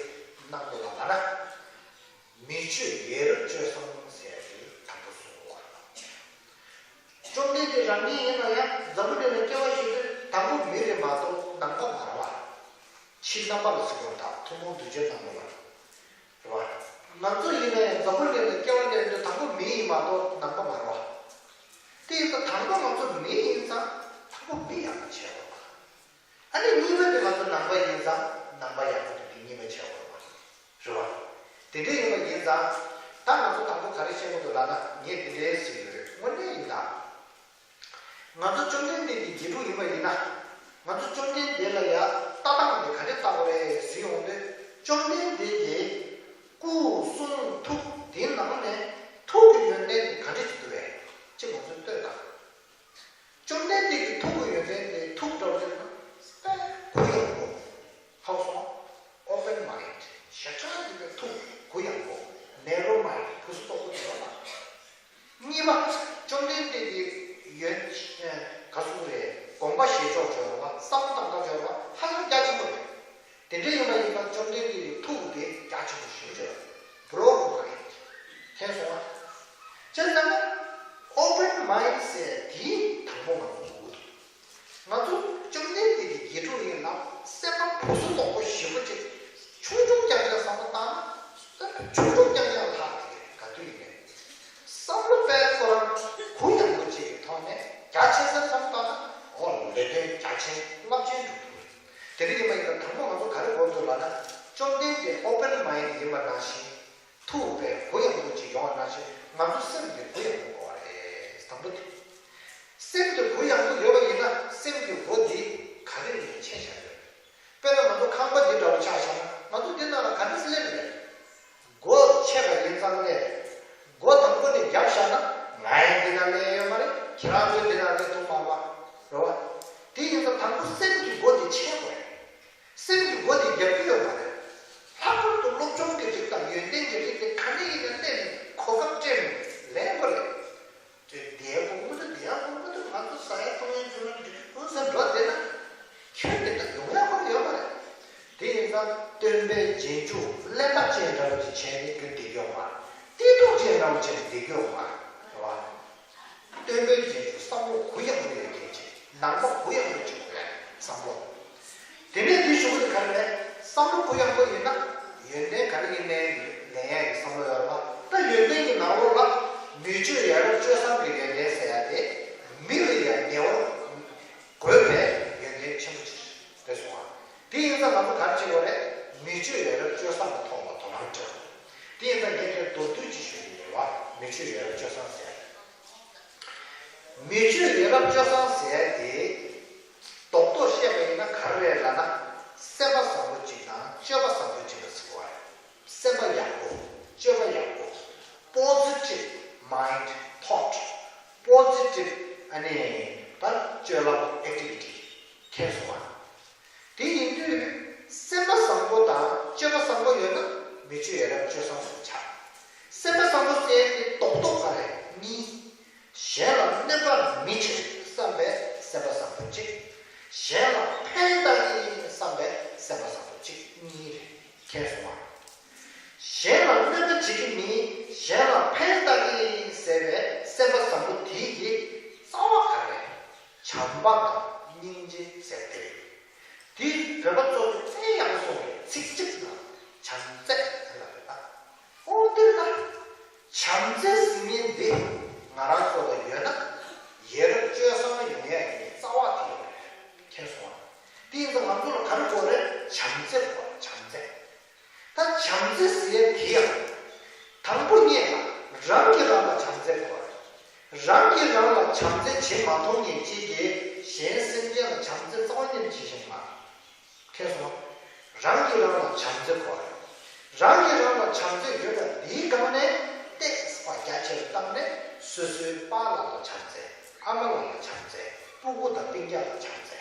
གནང་འདུག་ལབ་ན། མི་སྤྱོད་ཡ་རབས་སྤྱོད་བཟང་ཟེར་ཡ་དེ་དང་པོ་གསུངས་པ། བཅོམ་ལྡན་འདས་རང་ཉིད་ཡིན་ན་ཡང་འཛམ་བུ་གླིང་ལ་སྐྱེ་བ་བཞེས་དུས་དང་པོ་མི་རེད་མ་གཏོགས་ནང་པ་མ་རེད་བ། ཕྱི་ནང་པ་ལ་ཟེར་དགོས་རེད་ད་ཐུན་མོང་གདུལ་བྱའི་ནང་པ་མ་རེད་བ། ང་ཚོ་ཡིན་ན་ཡང་འཛམ་བུ་གླིང་ལ་སྐྱེ་བ་ལེན་དུས་དང་པོ་མི་ཡིན་མ་གཏོགས་ནང་པ་མ་རེད་བ། དེ་ཡིན་ཙང་དང་པོ་ང་ཚོ་མི་ཡིན་ཙང་དང་པོ་མི་ཡག་པོ་བྱས་དགོས་པ། ཨ་ནི་གཉིས་པ་དེ་ང་ཚོ་ནང་པ་ཡིན་ཙང་ནང་པ་ཡག་པོ་དེ་གཉིས་པ་བྱས་དགོས་པ་རེད་བ། དེ་འདྲ་ཡིན་པ་ཡིན་ཙང་ད་ང་ཚོ་དང་པོ་ག་རེ་བཤད་དགོས་འདུག་ལབ་ན་ངས་དེ་འདྲའི་ཟེར་གྱི་ཡོད་རེད། དངོས་གནས་ཡིན་ད། ང་ཚོ་བཅོམ་ལྡན་འདས་ཀྱི་དགེ་ཕྲུག་ཡིན་པ་ཡིན་ན། ང་ཚོ་བཅོམ་ལྡན་འདས་ལ་ཡ་ལྟ་སྟངས་དེ་ག་འདྲས་ལྟ་དགོས་རེད་ཟེར་ཡོང་དུས་བཅོམ་ལྡན་འདས་ཀྱི་སྐུ་གསུང་ཐུགས་དེའི་ནང་ནས་ཐུགས་ཀྱི་ཡོན་ཏན་དེ་ག་འདྲས་ཅིག་འདུག་རེད་ཅེས་ང་ཚོས་ལྟོས་དང་། བཅོམ་ལྡན་འདས་ཀྱི་ཐུགས་ཀྱི་ཡོན་ཏན་དེ་ཐུགས་འདྲ་བོ་ཅིག་ན་དཔེ་གུ་ཡངས་པོ། ཧ་གོ་སོང་། Open mind། ཞེ་དྲག་ཡིན་པའི་ཐུགས་གུ་ཡངས་པོ། Narrow mind། གུ་སུ་དོག་པོ་དེ་ཡོད་ལ། གཉིས་པ། བཅོམ་ལྡན་འདས་ཀྱི་ཡོན། ག་སུ་རེད། དགོངས་པ་བཞེས་ཕྱོགས་སྦྱོར་བ་བསམ་བློ་གཏོང་སྟངས་སྦྱོར་བ་ཧ་ཅང་རྒྱ་ཆེན་པོ་རེད། དེ་འདྲ་ཡིན་པ་ཡིན་ན་བཅོམ་ལྡན་འདས་ཀྱི་ཐུགས་དེ་རྒྱ་ཆེན་པོ་ཞེ་པོ་ཅིག་རེད། Broad mind། མཁྱེན་སོང་ང་། བྱས་ཙང་ན། Open mind་ཟེར་དེའི་དང་པོ་ང་ཚོ་འགོག་གི་འདུག་ང་ཚོ་བཅོམ་ལྡན་འདས་ཀྱི་དགེ་ཕྲུག་ཡིན་ལ་སེམས་པ་བུ་གུ་དོག་པོ་ཞེ་པོ་ཅིག་ཆུང་ཆུང་རྐྱང་རྐྱང་བསམ་བློ་བཏང་ན་སེམས་པ་ཆུང་ཆུང་རྐྱང་རྐྱང་ལྷག་དེ་ག་དུས་ཡིན་ནའི། བསམ་བློ་དཔེ་ཁོ་རང་གུ་ཡངས་པོ་ཅིག་གི་ཐོག་ནས་རྒྱ་ཆེ་ས་བསམ་བཏང་ན་འོ་ལས་དོན་རྒྱ་ཆེན་རླབས་ཆེན་འགྲུབ་ཐུབ་རེད། དེ་འདྲ་ཡིན་པ་ཡིན་ན་དང་པོ་ང་ཚོ་ག་རེ་དགོས་འདུག་ལབ་ན་བཅོམ་ལྡན་འདས་Open mind་ཡིན་པ་ནང་བཞིན་ཐུགས་དཔེ་གུ་ཡངས་པོ་ཅིག་ཡོང་བ་ནང་བཞིན་ང་ཚོ་སེམས་དེ་གུ་ཡངས་པོ་དགོས་པ་རེད། དང་པོ་དེ། སེམས་དེ་གུ་ཡངས་པོ་ཡོད་པ་ཡིན་ན་སེམས་ཀྱི་སྒོ་འདི་ག་རེ་ཡིན་ཕྱེ་བཞག་ཡོད། དཔེར་ན་ང་ཚོ་ཁང་པ་འདི་འདྲ་བོ་ཆགས་བཞག་ན་ང་ཚོ་འདི་ནང་ལ་ག་འདྲ་སེ་སླེབས་རེད། སྒོ་ཕྱེ་བ་ཡིན་ཙང་ལས། སྒོ་དང་པོ་ནས་བརྒྱབ་བཞག་ན་ང་ཡང་འདི་ནང་སླེབས་ཡོད་མ་རེད། ཁྱེད་རང་ཚོའི་འདི་ནང་སླེབས་ཐུབ་མ་རེད་བ། རེད་བ། དེ་ཡིན་ཙང་དང་པོ་སེམས་ཀྱི་སྒོ་དེ་ཕྱེ་དགོས་རེད། སེམས་ཀྱི་སྒོ་དེ་རྒྱག་གི་ཡོད་མ་རེད། ལྷག་པར་དུ་སློབ་སྦྱོང་གི་རིགས་དང་ཡོན་ཏན་གྱི་རིགས་དེ་ག་ནས་ཡིན་ན་གནས་ནས་གོ་སྐབས་སྤྲད་ནས་ལེན་དགོས་རེད། དེ་དེའི་དགོངས་པ་དང་དེའི་དགོངས་པ་དང་ང་ཚོ་ཟ་ཡ་འཐུང་ཡ་འཇུ་ན་འདི་ཀུན་སེམས་འགྲོ་བསྡད་ན། ཁྱོད་དེ་ལྟར་ཡོང་ཡ་ཁོ་ཡོད་མ་རེད། དེ་ཡིན་ཙང་སྟོན་པའི་རྗེས་འཇུག་གླེན་པ་ཅན་འདྲ་བོ་ཅིག་བྱས་ནས་རྒྱུ་བསྡད་ཀྱི་ཡོད་མ་རེད། བརྟན་ཐུག་ཅན་འདྲ་བོ་བྱས་ནས་བསྡད་ཀྱི་ཡོད་མ་རེད། རེད་བ། སྟོན་པའི་རྗེས་འཇུག་བསམ་བློ་གུ་ཡངས་པོ་ཡོད་མཁན་ཅིག་ནང་པ་གུ་ཡངས་པོ་ཅིག་དགོས་ཡ་བསམ་བློ། དེ་ནས་འདི་ཞུ་གི་ག་རེ་ལས་བསམ་བློ་གུ་ཡངས་པོ་ཡིན་ན་ཡོན་ཏན་ག་རེ་ཡིན་ནའི་ལེན་ཡ་ཡི་བསམ་བློ་ཡོད་རེད་བ། ད་ཡོན་ཏན་གྱི་ནང་ལོགས་ལ་མི་སྤྱོད་ཡ་རབས་སྤྱོད་བཟང་གི་ཡོན་ཏན་ཟེར་ཡ་དེ་མི་ལ་ཡ་ཉེ་བར་དགོས་པའི་ཡོན་ཏན་ཆེན་པོ་ཅིག་རེད་སོང་བ། དེ་ཡིན་ཙང་ང་ཚོ་ག་རེ་བྱེད་དགོས་རེད། མི་སྤྱོད་ཡ་རབས་སྤྱོད་བཟང་གི་ཐོག་ལ་དོ་སྣང་སྤྲད་དགོས། དེ་ཡིན་ཙང་ངས་དེར་མདོར་བསྡུས་ཅིག་ཞུ་གི་ཡིན་རེད་བ། མི་སྤྱོད་ཡ་རབས་སྤྱོད་བཟང་ཟེར་ཡ་དེ། མི་སྤྱོད་ཡ་རབས་སྤྱོད་བཟང་ཟེར་ཡ་དེ། རྡོག་རྡོག་བཤད་པ་ཡིན་ན་ག་རེ་རེད་ལབ་ན། སེམས་པ་བཟང་པོ་གཅིག་དང་སྤྱོད་པ་བཟང་པོ་གཅིག་ལ་ཟེར་བ་རེད། སེམས་པ་ཡག་པོ། སྤྱོད་པ་ཡག་པོ། Positive mind thought། Positive ཨ་ནི་ད་སྤྱོད་ལམ་activity། མཁྱེན་སོང་ང་། དེ་ཡིན་དུས་སེམས་པ་བཟང་པོ་དང་སྤྱོད་པ་བཟང་པོ་ཡོད་ན་མི་སྤྱོད་ཡ་རབས་སྤྱོད་བཟང་ཟེར་ཆགས། སེམས་པ་བཟང་པོ་ཟེར་ཡ་དེ་རྡོག་རྡོག་ག་རེ་གཉིས། གཞན་ལ་གནོད་པ་མི་བྱེད་བསམ་པའི་སེམས་པ་བཟང་པོ་གཅིག་གཞན་ལ་ཕན་བཏགས་ཀྱི་ཡིན་བསམ་པའི་སེམས་པ་བཟང་པོ་གཅིག་གཉིས་རེད། མཁྱེན་སོང་ང་། གཞན་ལ་གནོད་པ་བྱེད་ཀྱི་མིན། གཞན་ལ་ཕན་བཏགས་ཀྱི་ཡིན་ཟེར་བའི་སེམས་པ་བཟང་པོ་དེ་གི་ བྱམས་པ་དང་སྙིང་རྗེ་ཟེར་དེ་རེད། དེ་བོད་པ་ཚོ་གི་དཔེ་ཡག་པོ་གསུངས་རེད། ཚིག་གཅིག་ནང་བྱམས་བརྩེ་ཟེར་ལབ་རེད་ད། ཨོ་དེ་ལ་བྱམས་བརྩེ་ཟེར་མཁན་འདི་ང་རང་ཚོ་ལ་ཡོད་ན་ཡ་རབས་སྤྱོད་བཟང་ཡོང་ཡ་ཡིན་རྩ་བ་དེ་ཡོད་རེད། མཁྱེན་སོང་ང་། དེ་ཡིན་ཙང་ང་ཚོ་ལ་ག་རེ་དགོས་རེད། བྱམས་བརྩེ་དགོས་རེད། བྱམས་བརྩེ། ད་བྱམས་བརྩེ་ཟེར་ཡ་དེ་ཡང་དང་པོ་ཉིད་ལ་རང་གིས་རང་ལ་བྱམས་བརྩེ་དགོས་རེད། རང་གིས་རང་ལ་བྱམས་བརྩེ་བྱེད་མ་ཐུབ་མཁན་གཅིག་གིས་གཞན་སེམས་ཅན་ལ་བྱམས་བརྩེ་རྩ་བ་ཉིད་ནས་བྱེད་ཤེས་མ་རེད། མཁྱེན་སོང་། རང་གིས་རང་ལ་བྱམས་བརྩེ་དགོས་རེད། རང་གིས་རང་ལ་བྱམས་བརྩེ་ཡོད་པ་འདིའི་སྒང་ནས་ཏོག་ཙམ་རྒྱ་ཆེར་བཏང་ནས་སོ་སོའི་པཱ་ལགས་ལ་བྱམས་བརྩེ། ཨ་མ་ལགས་ལ་བྱམས་བརྩེ། སྤུ་གུ་དང་སྤུན་ཀྱག་ལ་བྱམས་བརྩེ།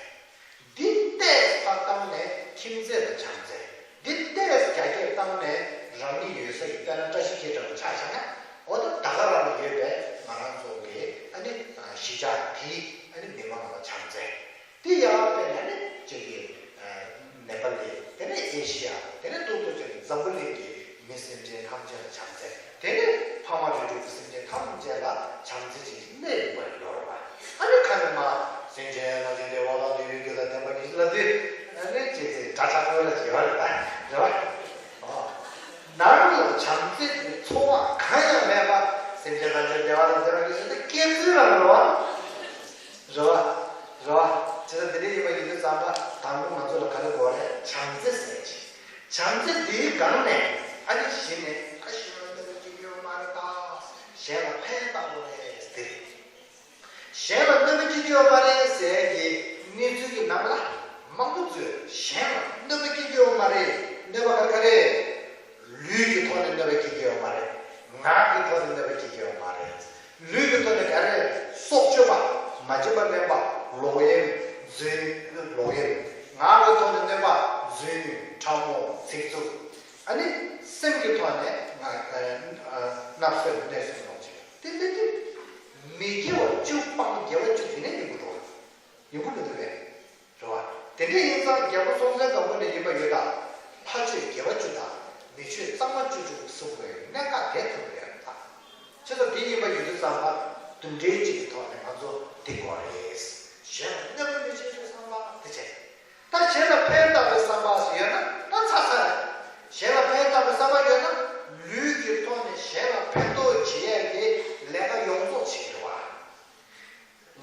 འདི་ཏོག་ཙམ་ཕར་བཏང་ནས་ཁྱིམ་མཚེས་ལ་བྱམས་བརྩེ། འདི་ཏོག་ཙམ་རྒྱ་སྐྱེད་བཏང་ནས་རང་ཉིད་ཡོད་ས་ཡི་དཔེར་ན་བཀྲ་ཤིས་སྐྱིད་གྲོང་ཆ་བཞག་ན། འོ་ད་ད་ག་རང་ལ་ཡོད་པའི་ང་རང་ཚོ་གི་ཨ་ནི་གཞིས་ཆགས་དེའི་ཨ་ནི་མི་མང་ལ་བྱམས་བརྩེ། དེ་ཡང་དཔེར་ན་ནི་ཅིག་གི་ནེ་པ་ལི། དེ་ནས་ཨེ་ཤི་ཡ། དེ་ནས་ཏོག་ཏོག་ཅིག་འཛམ་བུ་གླིང་གི་མི་སེམས་ཅན་ཐམས་ཅད་ལ་བྱམས་བརྩེ། དེ་ནས་ཕ་མ་རེ་རེ་གི་སེམས་ཅན་ཐམས་ཅད་ལ་བྱམས་བརྩེ་ཅིག་གནས་ཡོང་བ་ཡོད་རེད་པ། ཨ་ནི་ཁ་ནས་མ་སེམས་ཅན་ལ་བྱམས་བརྩེ་བ་དང་བདེ་བའི་རྒྱུ་དང་ལྡན་པ་ཉིད་ལ་དེ་ཨ་ནི་ཅིག་གི་འདྲ་ཆགས་སྔོན་ལ་བྱེད་པ་རེད་པ། རེད་པ། ཨོ། ནང་ལ་བྱམས་བརྩེ་གི་ཚོར་བ་གང་ཡང་མེད་པ། སེམས་ཅན་ཐམས་ཅད་བདེ་བ་དང་ལྡན་པ་ཉིད་ལ་དེ་སྐྱེ་ཚུལ་རང་རེད་པ། རེད་པ། རེད་པ། བྱས་ཙང་དེ་འདྲ་ཡིན་པ་ཡིན་དུས་ཙམ་པ་དང་པོ་ང་ཚོ་ལ་ག་རེ་དགོས་རེད། བྱམས་བརྩེ་ཟེར་ཅིག་བྱམས་བརྩེ་དེའི་སྒང་ནས་ཨ་ནི་གཞི་ནས་ད་གཞན་ལ་གནོད་པ་སྐྱེལ་གྱི་ཡོད་མ་རེད་ད། གཞན་ལ་ཕན་བཏགས་དགོས་རེད་དེ་རེད། གཞན་ལ་གནོད་པ་སྐྱེལ་གྱི་ཡོད་མ་རེད་ཟེར་གྱི་གནས་ཚུལ་གྱི་ནང་ལ་མང་པོ་ཚོས་གཞན་ལ་གནོད་པ་སྐྱེལ་གྱི་ཡོད་མ་རེད། གནོད་པ་ག་རེ་ག་རེ། ལུས་ཀྱི་ཐོག་ནས་གནོད་པ་སྐྱེལ་གྱི་ཡོད་མ་རེད། ངག་གི་ཐོག་ནས་གནོད་པ་སྐྱེལ་གྱི་ཡོད་མ་རེད། ལུས་ཀྱི་ཐོག་ནས་ག་རེ། སྲོག་གཅོད་པ། མ་བྱིན་པ་ལེན་པ། ལོག་གཡེམ། རྫུན། ལོག་གཡེམ། ངག་གི་ཐོག་ནས་གནོད་པ། རྫུན། ཕྲ་མོ། ཚིག་རྩུབ། ཨ་ནི་སེམས་ཀྱི་ཐོག་ནས་ང་ཨ་བརྣབ་སེམས་གནོད་སེམས་ལོག་ཅིག་དེ་འདི་དེ་མི་དགེ་བ་བཅུ་སྤངས་དགེ་བ་བཅུ་དེ་ནས་ཡོང་གི་འགྲོ། ཡོང་གི་མི་འདུག་གས། རེད་བ། དེ་འདྲ་ཡིན་ཙང་རྒྱལ་པོ་སྲོང་བཙན་སྒམ་པོ་ནས་ཡིན་པ་ཡོད་ད། ལྷ་ཆོས་དགེ་བ་བཅུ་དང་མི་ཆོས་གཙང་མ་བཅུ་དྲུག་གསུངས་པའི་གནད་འགག་དེ་ཐུག་པ་ཡོད་ད། བྱས་ཙང་དེ་ཡིན་པ་ཡོད་དུས་ཙམ་པ་དེ་འདྲའི་གཅིག་གི་ཐོག་ནས་ང་ཚོ་འདི་དགོས་རེད། གཞན་ལ་གནོད་པ་མི་བྱེད་པའི་བསམ་པ་དེ་བྱས། ད་གཞན་ལ་ཕན་བཏགས་པའི་བསམ་པ་ཞིག་ཡོད་ན་ད་ཚར་ཚར་རེད། གཞན་ལ་ཕན་བཏགས་པའི་བསམ་པ་ཡོད་ན་ལུས་ཀྱི་ཐོག་ནས་གཞན་ལ་ཕན་ཐོགས་བྱེད་ཡས་ཀྱི་ལས་ཀ་ཡོངས་རྫོགས་བྱེད་ཀྱི་རེད་བ།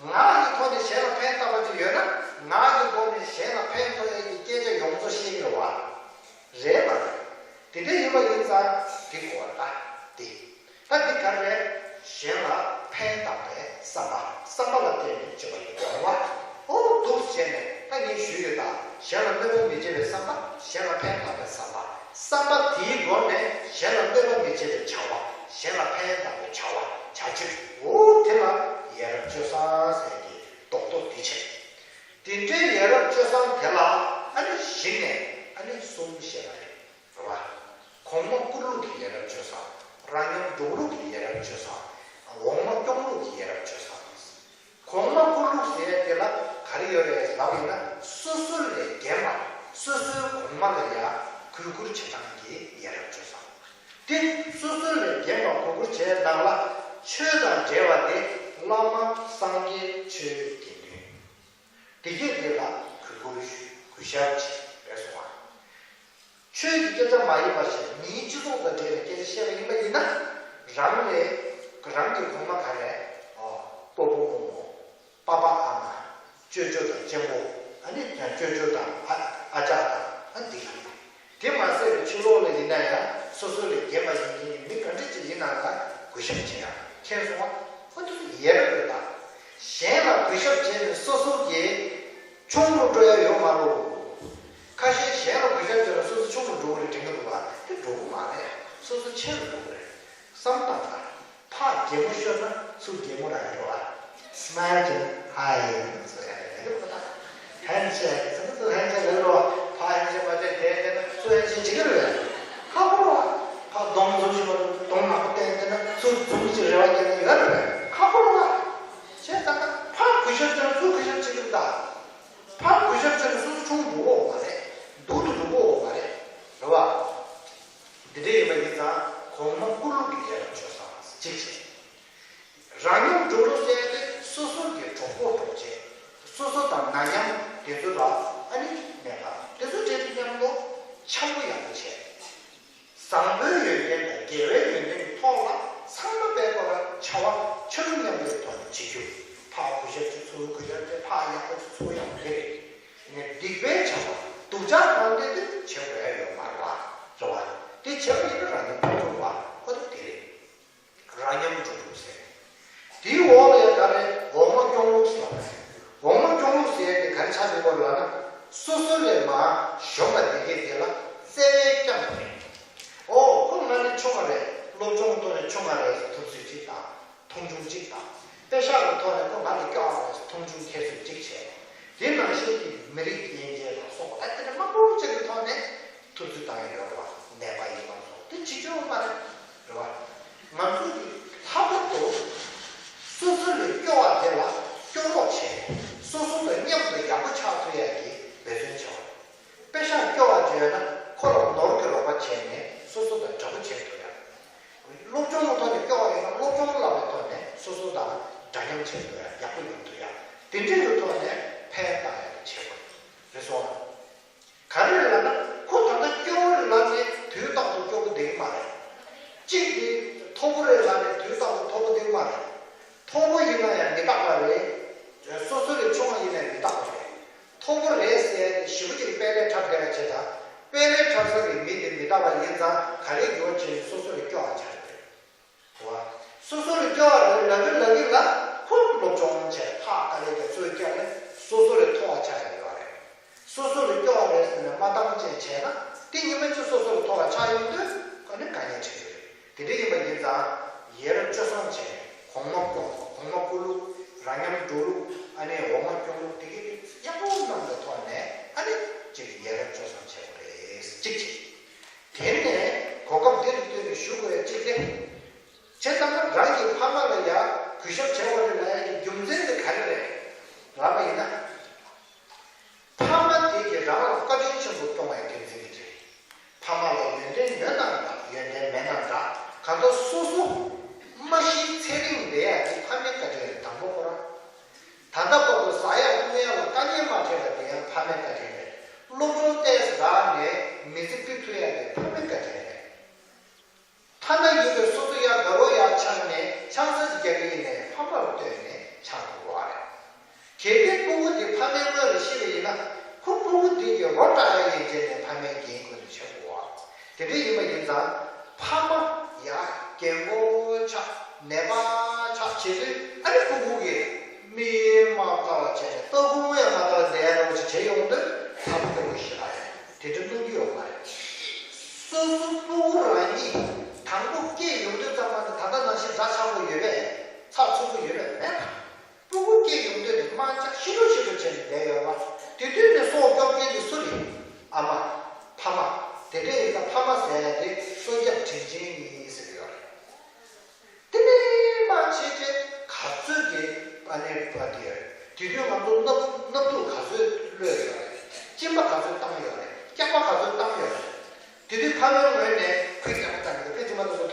ངག་གི་ཐོག་ནས་གཞན་ལ་ཕན་བཏགས་པ་ཅིག་ཡོད་ན་ངག་གི་སྒོ་ནས་གཞན་ལ་ཕན་ཐོགས་ཡས་ཀྱི་སྐད་ཆ་ཡོངས་རྫོགས་བཤད་ཀྱི་རེད་བ། རེད་མ་རེད། དེ་འདྲ་ཡིན་པ་ཡིན་ཙང་འདི་གོ་བ་ད་འདི། ད་འདི་ག་རེ་རེད། གཞན་ལ་ཕན་བཏགས་པའི་བསམ་པ། བསམ་པ་ལ་བརྟེན་ནས་བྱུང་བ་ཡིན་པ་རེད་བ། ཨོ་འདུག་བྱས་ནས་ད་ངས་ཞུས་ཡོད་ད། གཞན་ལ་གནོད་པ་མི་བྱེད་པའི་བསམ་པ། གཞན་ལ་ཕན་བཏགས་པའི་བསམ་པ། བསམ་པ་དེའི་སྒོ་ནས་གཞན་ལ་གནོད་པ་མི་བྱེད་པའི་བྱ་བ། གཞན་ལ་ཕན་བཏགས་པའི་བྱ་བ་བྱ་སྤྱོད། འོ་དེ་ལ་ཡ་རབས་སྤྱོད་བཟང་ཟེར་གྱི་རྡོག་རྡོག་འདི་བྱས། དེ་འདྲའི་ཡ་རབས་སྤྱོད་བཟང་དེ་ལ་ཨ་ནི་གཞི་ནས་ཨ་ནི་གསུམ་བཤད་པ་རེད། རེད་བ། གོང་མ་བཀུར་ལུགས་ཀྱི་ཡ་རབས་སྤྱོད་བཟང་། རང་སྙོམས་སྒྲུབ་ལུགས་ཀྱི་ཡ་རབས་སྤྱོད་བཟང་། འོག་མ་སྐྱོང་ལུགས་ཀྱི་ཡ་རབས་སྤྱོད་བཟང་། གོང་མ་བཀུར་ལུགས་ཟེར་ཡ་དེ་ལ་ག་རེ་ཡོད་རེད་ལབ་ཡིན་ན། སོ་སོ་ལས་རྒན་པ་སོ་སོའི་གོང་མ་ལ་ཡ་གུས་བཀུར་བྱེད་སྟངས་ཀྱི་ཡ་རབས་སྤྱོད་བཟང་། དེ་སོ་སོ་ལས་རྒན་པ་གུས་བཀུར་བྱེད་སྟངས་ལ་ཆོས་དང་འབྲེལ་བ་དེ་བླ་མ་སངས་རྒྱས་ཆོས་དགེ་འདུན། དེ་གས་དེ་ལ་གུས་བཀུར་ཞུ། གུས་ཞབས་བྱེད་པས་སོང་བ། ཆོས་ཀྱི་སྐད་ཆ་མ་ཡིན་པ་ཞིག་མིའི་སྤྱི་ཚོགས་དང་འབྲེལ་ནས་སྐད་ཆ་བཤད་པ་ཡིན་པ་ཡིན་ན། རང་ལས་རང་གི་གོང་མ་ག་རེ། ཨོ། སྤོ་བོ་རྨོ་མོ། པ་ཕ་ཨ་མ། ཅོ་ཅོ་དང་གཅེན་པོ། ཨ་ནི་ཅོ་ཅོ་དང་ཨ་ཨ་ཅག་དང་ཨ་འདི་ལ། དེ་མ་ཟད་པའི་ཕྱི་ལོགས་ལ་ཡིན་ན་ཡང་སོ་སོ་ལས་རྒན་པ་ཡིན་གྱི་མི་ག་འདྲ་ཅིག་ཡིན་ནའང་གུས་ཞབས་བྱེད་ཡ། མཁྱེན་སོང་ང་། ཨོ་དེ་ཚོ་ཡ་རབས་རེད་ད། གཞན་ལ་གུས་ཞབས་བྱས་ནས་སོ་སོ་གི་ཆུང་རུ་འགྲོ་ཡ་ཡོད་མ་རེད། ཁ་ཤས་གཞན་ལ་གུས་ཞབས་བྱས་ན་སོ་སོ་ཆུང་རུ་འགྲོ་གི་རེད་དྲན་གྱི་འདུག་བ། དེ་འགྲོ་གི་མ་རེད། སོ་སོ་ཆེ་རུ་འགྲོ་གི་རེད། བསམ་བཏང་དང་། ཕར་གད་མོ་ཤོར་ན་ཚུར་གད་མོ་རག་གི་རེད་བ། སྨའི་ཅན་ཧའི་ཟེར་ཡ་རེད་བ། ཧན་ཤེག་ཟེར་ན་ཚུར་ཧན་ཤེག་རེད་བ། ཕར་ཧན་ཤེག་མ་བྱས་དེ་བྱས་ན་ཚུར་ཧན་ཤེག་བྱེད་ཀྱི་རེད་བ། ཁག་པོ་རེད་བ། ཕར་གདོང་འཛུམ་ཞིག་མ་གདོང་ནག་པོ་བསྟན་བྱས་ན་ཚུར་འཛུམ་ཞིག་རེ་བ་བརྒྱབ་ན་ཡོད་རེད་བ། ཁག་པོ་རེད་བ། བྱས་ཙང་ད་ཕར་གུས་ཞབས་བྱས་ན་ཚུར་གུས་ཞབས་བྱེད་ཀྱི་རེད་ད། ཕར་གུས་ཞབས་བྱས་ན་སོ་སོ་ཆུང་འགྲོ་གི་ཡོད་མ་རེད། སྡུག་ཏུ་འགྲོ་གི་ཡོད་མ་རེད། རེད་བ། འདི་འདྲ་ཡིན་པ་ཡིན་ཙང་གོང་མ་བཀུར་ལུགས་ཀྱི་ཡ་རབས་སྤྱོད་བཟང་གཅིག་བྱས། རང་སྙོམས་སྒྲུབ་ལུགས་ཟེར་ཏེ་སོ་སོ་གི་གྲོགས་པོ་གྲོགས་མཆེད། འདྲ་མཉམ་དེ་ཚོ་ལ་ཨ་ནི་གནས་པ་དེ་ཚོ་བྲལ་དུས་མཉམ་དུ་འཆམ་པོ་ཡག་པོ་བྱས། བཟང་པོའི་ཡོན་ཏན་དང་དགེ་བའི་ཡོན་ཏན་གྱི་ཐོག་ལ་ཚང་མ་དཔེ་ཁོ་རང་བྱ་བ་ཆ་ལུགས་མཉམ་པའི་ཐོག་ནས་བྱེད་རྒྱུ། ཕར་གུས་ཞབས་ཅིག་ཚུར་གུས་ཞབས་ཅིག་ཕར་ཡག་པོ་ཅིག་ཚུར་ཡག་པོ་དེ་རེད། ནས་སྡིག་པའི་བྱ་བ་སྡུག་ཅག་གང་དེ་དེ་བྱེད་དགོས་ཡ་ཡོད་མ་རེད་བ། རེད་བ། དེ་བྱེད་པ་ཡིན་ན་རང་ཉིད་ཕུན་སུམ་ཚོགས་པ་ཁོ་ཐག་དེ་རེད། རང་ཉམས་འགྲོ་ལུགས་ཟེར། དེའི་འོག་ལ་ཡང་ད་རེས་འོག་མ་སྐྱོང་ལུགས་ཟེར་བ་རེད། འོག་མ་སྐྱོང་ལུགས་ཟེར་ཡ་དེ་ག་རེ་ཆགས་ཡོད་པ་ལབ་ན། སོ་སོ་ལས་མར་གཞོན་པ་དེ་གས་དེ་ལ་བརྩེ་བས་བསྐྱངས་པ་རེད། ཨོ་ཁོ་ང་ནི་ཆུང་བ་རེད། སློབ་སྦྱོང་ཐོག་ནས་ཆུང་བ་རེད་ཟེར་ཐུབ་ཚོད་ཅིག་དང་། མཐོང་ཆུང་གཅིག་དང་། པེ་ཤག་གི་ཐོག་ནས་ཁོ་ང་ལས་སྐྱོ་བ་རེད་ཟེར་མཐོང་ཆུང་ཁྱད་གསོད་གཅིག་བྱས། དེ་ནང་བཞིན་གྱི་མི་རིགས་དབྱེ་འབྱེད་ལ་སོགས་པ་ད་དེ་འདྲ་མང་པོ་ཅིག་གི་ཐོག་ནས་ཐུབ་ཚོད་བཏང་ཡོད་རེད་བ། ནད་པ་ཡིན་པ་སོགས་དེ་བྱེད་ཆོག་མ་རེད། རེད་བ། ང་ཚོ་གི་ལྷག་པར་དུ་སོ་སོ་ལས་སྐྱོ་བ་དེ་ལ་སྐྱོ་རོགས་བྱས། སོ་སོ་དང་མཉམ་དུ་ཡག་པོ་ཆགས་ཐུབ་ཡ་གི་འབད་བརྩོན་བྱ་བ། པེ་ཤག་སྐྱོ་བ་བརྗོད་ན་ཁོ་ལ་ནོར་གྱི་རོགས་པ་བྱས་ནས་སོ་སོ་དང་འདྲ་པོ་བྱེད་ཐུབ་ཡ། སློབ་སྦྱོང་གི་ཐོག་ནས་སྐྱོ་བ་ཡིན་ན་སློབ་སྦྱོང་བསླབ་པའི་ཐོག་ནས་སོ་སོ་དང་འདྲ་མཉམ་བྱེད་དགོས་ཡ། ཡག་པོ་ཡོང་ཐུབ་ཡ། དེ་འདྲའི་གི་ཐོག་ནས་ཕན་བཏགས་ཡ་དེ་བྱེད་དགོས་རེད་སོང་། ག་རེ་ལབ་ན་ཁོ་ད་ལྟ་སྐྱོ་བོ་རེད་ལབ་ནས་དུས་རྟག་ཏུ་སྐྱོ་པོ་བསྡད་ཀྱི་མ་རེད། གཅིག་གིས་མཐོ་པོ་རེད་ལབ་ནས་དུས་རྟག་ཏུ་མཐོ་པོ་བསྡད་ཀྱི་མ་རེད། མཐོ་པོ་ཡིན་ན་ཡང་མི་རྟག་པ་རེད། སོ་སོ་ལས་ཆུང་བ་ཡིན་ན་ཡང་མི་རྟག་པ་རེད། མཐོ་པོ་རེད་ཟེར་ཏེ་ཞེ་པོ་ཅིག་དཔལ་ལས་འཁྲབ་བསྡད་པ་བྱས་ཙང་དཔལ་ལས་འཁྲབ་ས་གི་མི་དེ་མི་རྟག་པ་ཡིན་ཙང་ག་རེ་འགྱུར་བ་བྱས་ནས་སོ་སོ་ལས་སྐྱོ་བ་ཆགས་རེད། བ། སོ་སོ་ལས་སྐྱོ་བ་རེད་ལབ་ཀྱི་ལབ་ཀྱི་ལ་ཁོ་སློབ་སྦྱོང་བྱས་ཕར་དཀའ་ལས་ཀྱི་ཚུར་བསྐྱལ་ནས་སོ་སོ་ལས་མཐོ་བ་ཆགས་ཀྱི་ཡོད་རེད། སོ་སོ་ལས་སྐྱོ་བ་རེད་ཟེར་ནས་མ་བཏང་བཅས་བྱས་ན་དེ་ཉི་མ་གཅིག་སོ་སོ་ལས་མཐོ་བ་ཆགས་ཡོང་དུས་ཨ་ནི་དཀའ་ངལ་འཕྲད་ཀྱི་རེད། དེ་འདྲ་ཡིན་པ་ཡིན་ཙང་ཡ་རབས་སྤྱོད་བཟང་བྱས་ནས་གོང་མ་སྐྱོང་གོང་མ་བཀུར་ལུགས། རང་མཉམ་འགྲོ་ལུགས། ཨ་ནི་འོག་མ་སྐྱོང་ལུགས་དེ་གས་དེ་ཡག་པོ་གནང་བའི་ཐོག་ནས་ཨ་ནི་ཅིག་ཡ་རབས་སྤྱོད་བཟང་བྱེད་དགོས་རེད། གཅིག་བྱས། དེ་ནས་གོ་སྐབས་འདི་ལ་ལྟོས་ནས་ཞུ་དགོས་ཡ་གཅིག་དེ། བྱས་ཙང་ན་རང་གི་ཕ་མ་ལ་ཡ་གུས་ཞབས་བྱེད་དགོས་རེད་ལབ་ཡ་གི་རྒྱུ་མཚན་དེ་ག་རེ་རེད་ལབ་པ་ཡིན་ན། ཕ་མ་དེ་གིས་རང་ལ་བཀའ་དྲིན་ཆེན་པོ་སྐྱོང་བའི་རྒྱུ་མཚན་གྱིས་རེད། ཕ་མ་ལ་ཡོན་ཏན་ཡོད་ན་འདྲ་ཡོན་ཏན་མེད་ན་འདྲ་གང་ལྟར་སོ་སོ་མ་ཤི་ཚེ་རིང་བསྡད་ཡ་དེ་ཕ་མའི་བཀའ་དྲིན་རེད། དང་པོ་ཁོ་རང་། ད་ལྟ་བར་དུ་ཟ་ཡ་བཏུང་ཡ་ལ་དཀའ་ངལ་མ་འཕྲད་པ་དེ་ཡང་ཕ་མའི་བཀའ་དྲིན་རེད། སློབ་སྦྱོང་ཏོག་ཙམ་རག་ནས་མི་ཚེ་སྐྱེལ་ཐུབ་ཡ་དེ་ཕ་མའི་བཀའ་དྲིན་རེད། ཐ་ན་ཡོད་པའི་སོ་སོ་ཡ་དགའ་བོ་ཡ་ཆགས་ནས་ཆང་ས་རྒྱག་གི་ཡིན་ནའི་ཕ་མར་ལྟོས་ནས་ཆགས་དགོས་པ་རེད། གལ་ཏེ་སྤུ་གུ་དེ་ཕ་མའི་སྔོན་ལ་ཤི་བ་ཡིན་ན་ཁོ་སྤུ་གུ་དེ་གི་རོ་བཀྲ་ཡ་ཡན་ཆད་ནས་ཕ་མའི་འགན་ཁུར་ནས་བྱེད་དགོས་པ། དེ་འདྲ་ཡིན་པ་ཡིན་ཙང་ཕ་མ་ཡ་རྒན་གོག་ཆགས་ནད་པ་ཆགས་བྱེད་དུས་ཨ་ནི་སྤུ་གུ་གིས་མིག་མ་བལྟ་བ་བྱས་ནས་ལྟ་སྒོ་ཡང་མ་བལྟ་བ་བསྡད་ཡ་འདྲ་བོ་ཞིག་བྱས་ཡོང་དུས་ཕ་མ་སྐྱོ་པོ་ཞེ་དྲག་རེད། དེ་འདྲ་གནང་རྒྱུ་ཡོད་མ་རེད། སོ་སོ་སྤུ་གུ་རང་ཉིད་དང་པོ་སྐྱེས་ཡོང་དུས་ཙམ་པ་ནས་ད་ལྟ་ནང་བཞིན་འདྲ་ཆགས་པོ་ཡོད་པས་ཚགས་ཚུད་པོ་ཡོད་པས་མེད་པ། སྤུ་གུ་སྐྱེས་ཡོང་དུས་ནས་དམར་འབྱར་ཤི་ལོ་ཤི་ལོ་བྱས་ནས་བསྡད་ཡོད་པ། དེ་དུས་ནས་སྲོག་སྐྱོབ་མཁན་དེ་སུ་རེད། ཨ་མ། ཕ་མ། དེ་འདྲ་ཡིན་ཙང་ཕ་མ་ཟེར་ཡ་དེ་སྲོག་སྐྱབས་དྲིན་ཅན་ཡིན་ཟེར་གྱི་ཡོད་རེད། དེ་ནས་མར་བྱས་རྗེས་ག་ཚོད་ཀྱི་ཨ་ནེ་བ་དེ་ཡོད་རེད། དེ་དུས་ང་ཚོ་སྣབས་སྣབས་ཐུག་ག་ཚོད་གློད་ཡོད་རེད། གཅིན་པ་ག་ཚོད་བཏང་ཡོད་རེད། སྐྱག་པ་ག་ཚོད་བཏང་ཡོད་རེད། དེ་དུས་ཕ་མའི་ངོས་ནས་ཁོས་སྐྱག་པ་བཏང་གི་འདུག་ཕལ་ཆེར་མ་གཏོགས་ཐོབ།